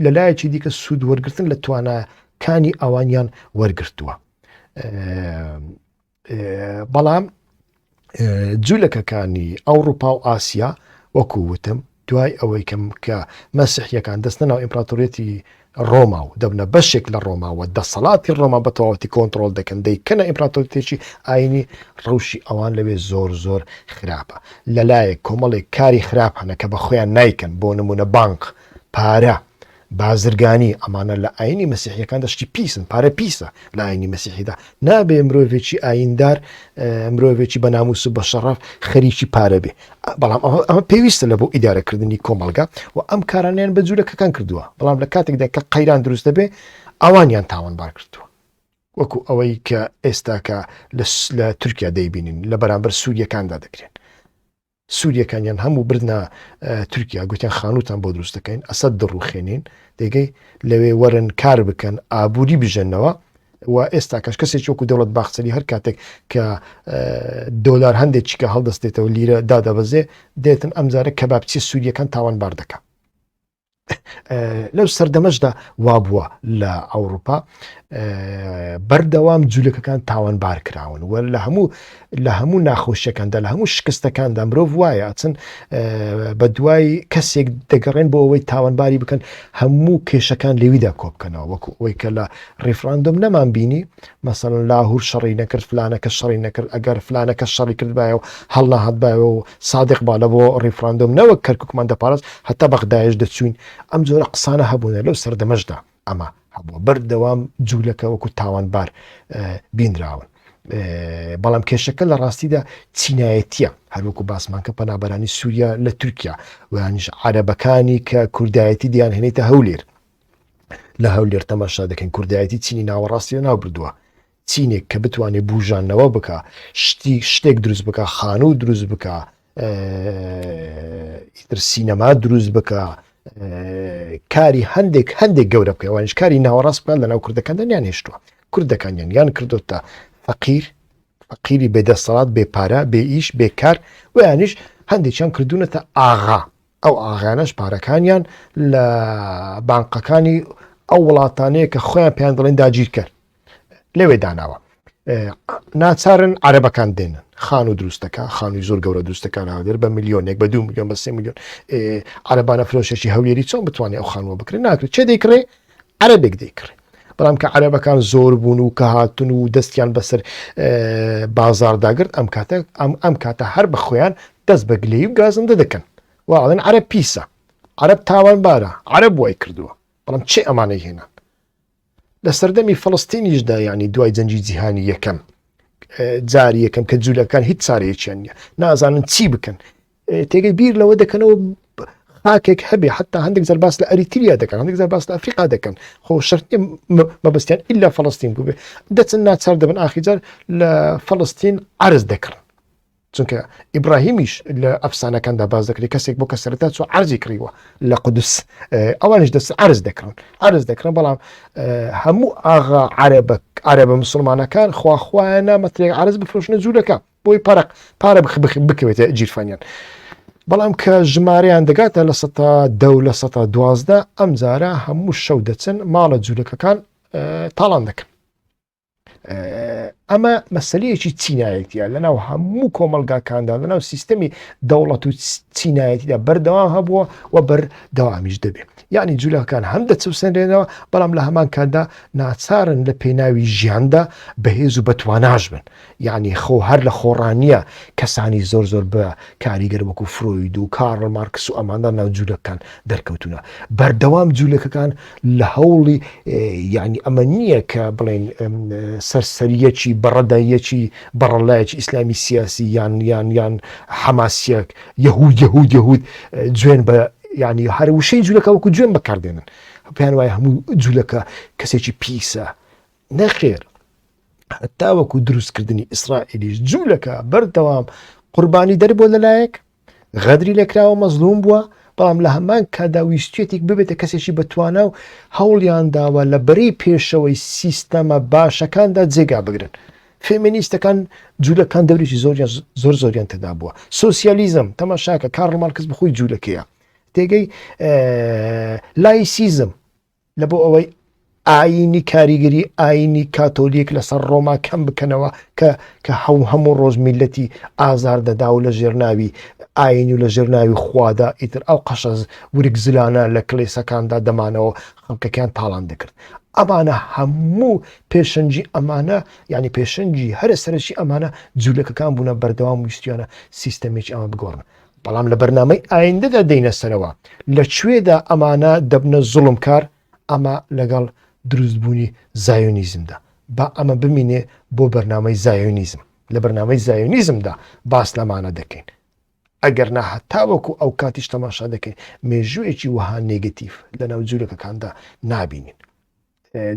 لەلایەکی دیکە سوود وەرگتن لە تواناکانی ئەوانیان وەرگرتووە. بەڵام جولەکەکانی ئەوروپا و ئاسیا وەکو وتم دوای ئەوەی کەم کە مەسیحیەکان دەستنە ناو ئیمپراتۆریەتی ڕۆما و دەبنە بەشێک لە ڕۆماوە دەسەڵاتی ڕۆما بە تەواوەتی کۆنتترۆل دەکەن دەیکەنە ئیمپراتۆریەتێکی ئاینی ڕەوشی ئەوان لەوێ زۆر زۆر خراپە لەلایەک کۆمەڵێک کاری خراپ هەنە کە بە خۆیان نیکەن بۆ نمونە بانق پارە بازرگانی، ئەمانە لە ئاینی مەسیحیەکاندا شتی پیسن، پارە پیسە لە ئاینی مەسیحیدا، نابێ مرۆڤێکی ئایندار مرۆڤێکی بە ناموس و بە شەڕەف خەریکی پارە بێ، بەڵام ئەمە پێویستە لە بۆ ئیدارەکردنی کۆمەڵگا و ئەم کارانیان بە جوولەکەکان کردووە، بەڵام لە کاتێکدا کە قەیران دروست دەبێ ئەوانیان تاوانبار کردووە. وەکو ئەوەی کە ئێستاکە لە تورکیا دەیبینین لە بەرامبەر سووریەکاندا دەکرێن. سوریەکانیان هەموو بردنە تورکیا گوتیان خانووتان بۆ دروست دەکەین ئەسەد دەڕوخێنین دەگەی لەوێ وەرن کار بکەن ئابووری بژێنەوە و ئێستا کەش کەسێکی وەکو دەوڵەت باخچەلی هەر کاتێک کە دۆلار هەندێک چیکە هەڵدەستێتەوە لیرە دادەبەزێ دێتن ئەمجارە کەبابچی سووریەکان تاوانبار دەکا لەو سەردەمەشدا وابووە لە ئەوروپا بەردەوام جوولەکەکان تاوانبار کراون و لە هەموو لە هەموو ناخۆشیەکاندا لە هەموو شکستەکاندا مرۆڤ وایە ئەچن بە دوای کەسێک دەگەڕێن بۆ ئەوەی تاوانباری بکەن هەموو کێشەکان لەویدا کۆبکەنەوە وەکو ئەوەی کە لە ڕیفراندۆم نەمان بینی مەسەلەن لاهور شەڕی نەکرد فلانەکە شەڕی نەکرد ئەگەر فلانەکە شەڕی کردبایە و هەڵنەهاتبایەوە و سادق با لە بۆ ڕیفراندۆم نەوەک کەرکوکمان دەپاراست هەتا بەغدایش دەچوین ئەم جۆرە قسانە هەبوونە لەو سەردەمەشدا ئەمە هەبووە بەردەوام جوولەکە وەکو تاوانبار بینراون بەڵام کێشەکە لە ڕاستیدا چینایەتیە هەروەکو باسمان کە پەنابەرانی سووریا لە تورکیا ویانیش عەرەبەکانی کە کوردایەتی دیان هێنیتە هەولێر لە هەولێر تەماشا دەکەین کوردایەتی چینی ناوەڕاستی لە ناو بردووە چینێک کە بتوانێت بوژانەوە بکە شتی شتێک دروست بکە خانوو دروست بکە ئیتر سینەما دروست بکە کاری هەندێک هەندێک گەورە بکە وانش کاری ناوەڕاست بکات لە ناو کوردەکاندا نیان هێشتووە. کوردەکانیان یان کردۆتە فەقیر، فەقیری بێ دەسەڵات، بێ پارە، بێ ئیش، بێ کار، و یانیش هەندێکیان کردوونەتە ئاغا، ئەو ئاغایانەش پارەکانیان لە بانقەکانی ئەو وڵاتانەیە کە خۆیان پێیان دەڵێن داگیرکەر لەوێ داناوە. ناچارن عەرەبەکان دێنن خانوو دروستەکە خانووی زۆر گەورە دروستەکە هەولێر بە ملیۆنێک بە دو میلیۆن بە سێ میلیۆن عەرەبانە فرۆشێکی هەولێری چۆن بتوانێت ئەو خانووە بکرێت ناکرێت چێ دەیکڕێ عەرەبێک دەیکڕێ بەڵام کە عەرەبەکان زۆر بوون و کە هاتون و دەستیان بەسەر بازاڕدا گرت ئەم کاتە ئەم کاتە هەر بە خۆیان دەست بە گلەیی و گازندە دەکەن واڵێن عەرەب پیسە عەرەب تاوانبارە عەرەب وای کردووە بەڵام چێ ئەمانەی هێنان لە سەردەمی فەڵستینیشدا یعنی دوای جەنگی جیهانی یەکەم جاری یەکەم کە جوولەکان هیچ چارەیەکیان نییە نازانن چی بکەن تێگەی بیر لەوە دەکەنەوە خاکێک هەبێ حتا هەندێک جار باس لە ئەریتریا دەکەن هەندێک جار باس لە ئەفریقا دەکەن خۆ شەرت مەبەستیان ئیلا فەڵستین بووبێ دەچن ناچار دەبن ئاخی جار لە فەڵستین عرز دەکڕن چونکە ئیبراهیمیش لە ئەفسانەکاندا باس دەکرێت کەسێک بۆ کە سەرەتا چوو عەرزی کڕیوە لە قودس ئەوانیش دەست عەرز دەکڕن عەرز دەکڕن بەڵام هەموو ئاغا عەرەبە عەرەبە مسلمانەکان خواخوایانە مەترێک عەرز بفرۆشنە جوولەکە بۆی پەرق پارە بخ بخ بکەوێتە جیرفانیان بەڵام کە ژمارەیان دەگاتە لە سەتا دە و لە سەتا 12 ئەم جارە هەموو شەو دەچن ماڵە جوولەکەکان تاڵان دەکەن ئەمە مەسلەیەکی چینایەتیە لەناو هەموو کۆمەلگاکاندا لەناو سیستەمی دەوڵەت و چینایەتیدا بەردەوام هەبووە و بەردەوامیش دەبێت یعنی جوولەکان هەم دەچەوسێنرێنەوە بەڵام لە هەمان کاتدا ناچارن لە پێناوی ژیاندا بەهێز و بەتواناش بن یعنی خۆ هەر لە خۆڕانیە کەسانی زۆر زۆر بە کاریگەر وەکو فرۆید و کارل مارکس و ئەماندا ناو جوولەکان دەرکەوتونە بەردەوام جوولەکەکان لە هەوڵی یعنی ئەمە نییە کە بڵێن سەرسەریەکی بەڕەدایەکی بەڕەلایەکی ئیسلامی سیاسی یان یان یان حەماسیەک یەهود یەهود یەهود جوێن بە یعنی هەر وشەی جوولەکە وەکو جوێن بەکاردێنن پێیان وایە هەموو جوولەکە کەسێکی پیسە نەخێر هەتاوەکو دروستکردنی ئیسرائیلیش جوولەکە بەردەوام قوربانی دەربووە لەلایەک غەدری لێکراوە مەزلوم بووە، بەڵام لە هەمان کاتدا ویستویەتی ببێتە کەسێکی بەتوانا و هەوڵیان داوە لە بەرەی پێشەوەی سیستەمە باشەکاندا جێگا بگرن. فێمێنیستەکان جوولەکان دەورێکی زۆریان زۆر زۆریان تێدا بووە. سۆسیالیزم، تەماشاکە کارل مارکس بەخۆی جوولەکەیە. تێگەی لایسیزم، لە بۆ ئەوەی ئایینی کاریگەری ئایینی کاتۆلیک لەسەر ڕۆما کەم بکەنەوە کە کە هەو هەموو ڕۆژ میلەتی ئازار دەدا و لە ژێر ناوی ئاین و لە ژێر ناوی خوادا ئیتر ئەو قەشە ورگ زلانە لە کلێسەکاندا دەمانەوە خەڵکەکان تاڵان دەکرد ئەمانە هەموو پێشەنگی ئەمانە یعنی پێشەنگی هەرە سەرەکی ئەمانە جوولەکەکان بوونە بەردەوام ویستیانە سیستەمێکی ئەمە بگۆڕن بەڵام لە بەرنامەی ئایندەدا دێینە سەرەوە لە کوێدا ئەمانە دەبنە زوڵمکار ئەمە لەگەڵ دروستبوونی زایۆنیزمدا با ئەمە بمینێ بۆ بەرنامەی زایۆنیزم لە بەرنامەی زایۆنیزمدا باس لەمانە دەکەین ئەگەر نا هەتاوەکو ئەو کاتیش تەماشا دەکەین مێژوویەکی وەها نێگەتیڤ لەناو جوولەکەکاندا نابینین.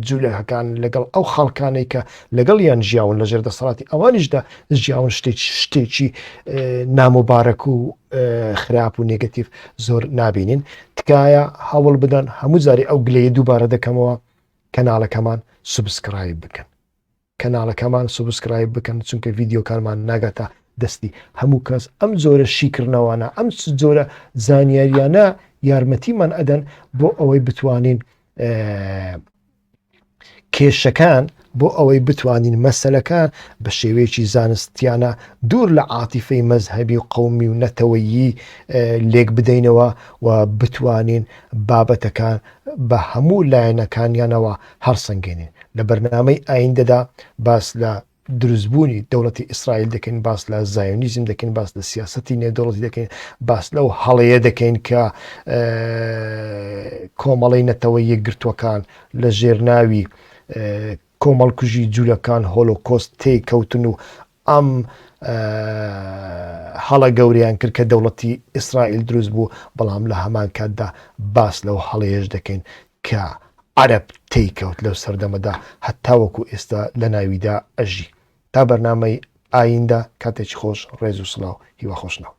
جولەکەکان لەگەڵ ئەو خەڵکانەی کە لەگەڵیان ژیاون لە ژێر دەسەڵاتی ئەوانیشدا ژیاون شتێکی شتێکی ناموبارەک و خراپ و نێگەتیڤ زۆر نابینین تکایە هەوڵ بدەن هەموو جاری ئەو گلەیە دووبارە دەکەمەوە کەناڵەکەمان subscribe بکەن کەناڵەکەمان subscribe بکەن چونکە ڤیدیۆکانمان ناگاتە دەستی هەموو کەس ئەم جۆرە شیکردنەوانە ئەم جۆرە زانیاریانە یارمەتیمان ئەدەن بۆ ئەوەی بتوانین کێشەکان بۆ ئەوەی بتوانین مەسەلەکان بە شێوەیەکی زانستیانە دوور لە عاتیفەی مەزهەبی و قەومی و نەتەوەیی لێک بدەینەوە و بتوانین بابەتەکان بە هەموو لایەنەکانیانەوە هەڵسەنگێنین. لە بەرنامەی ئایندەدا باس لە دروستبوونی دەوڵەتی ئیسرائیل دەکەین، باس لە زایۆنیزم دەکەین، باس لە سیاسەتی نێودەوڵەتی دەکەین، باس لەو هەڵەیە دەکەین کە کۆمەڵەی نەتەوە یەکگرتووەکان لە ژێر ناوی کۆمەڵکوژی جوولەکان هۆلۆکۆست تێیکەوتن و ئەم هەڵە گەورەیان کرد کە دەوڵەتی ئیسرائیل دروست بوو، بەڵام لە هەمان کاتدا باس لەو هەڵەیەش دەکەین کە عەرەب تێیکەوت لەو سەردەمەدا هەتاوەکو ئێستا لەناویدا ئەژی. تا بەرنامەی ئایندە کاتێکی خۆش ڕێز و سڵاو هیوا خۆشناو.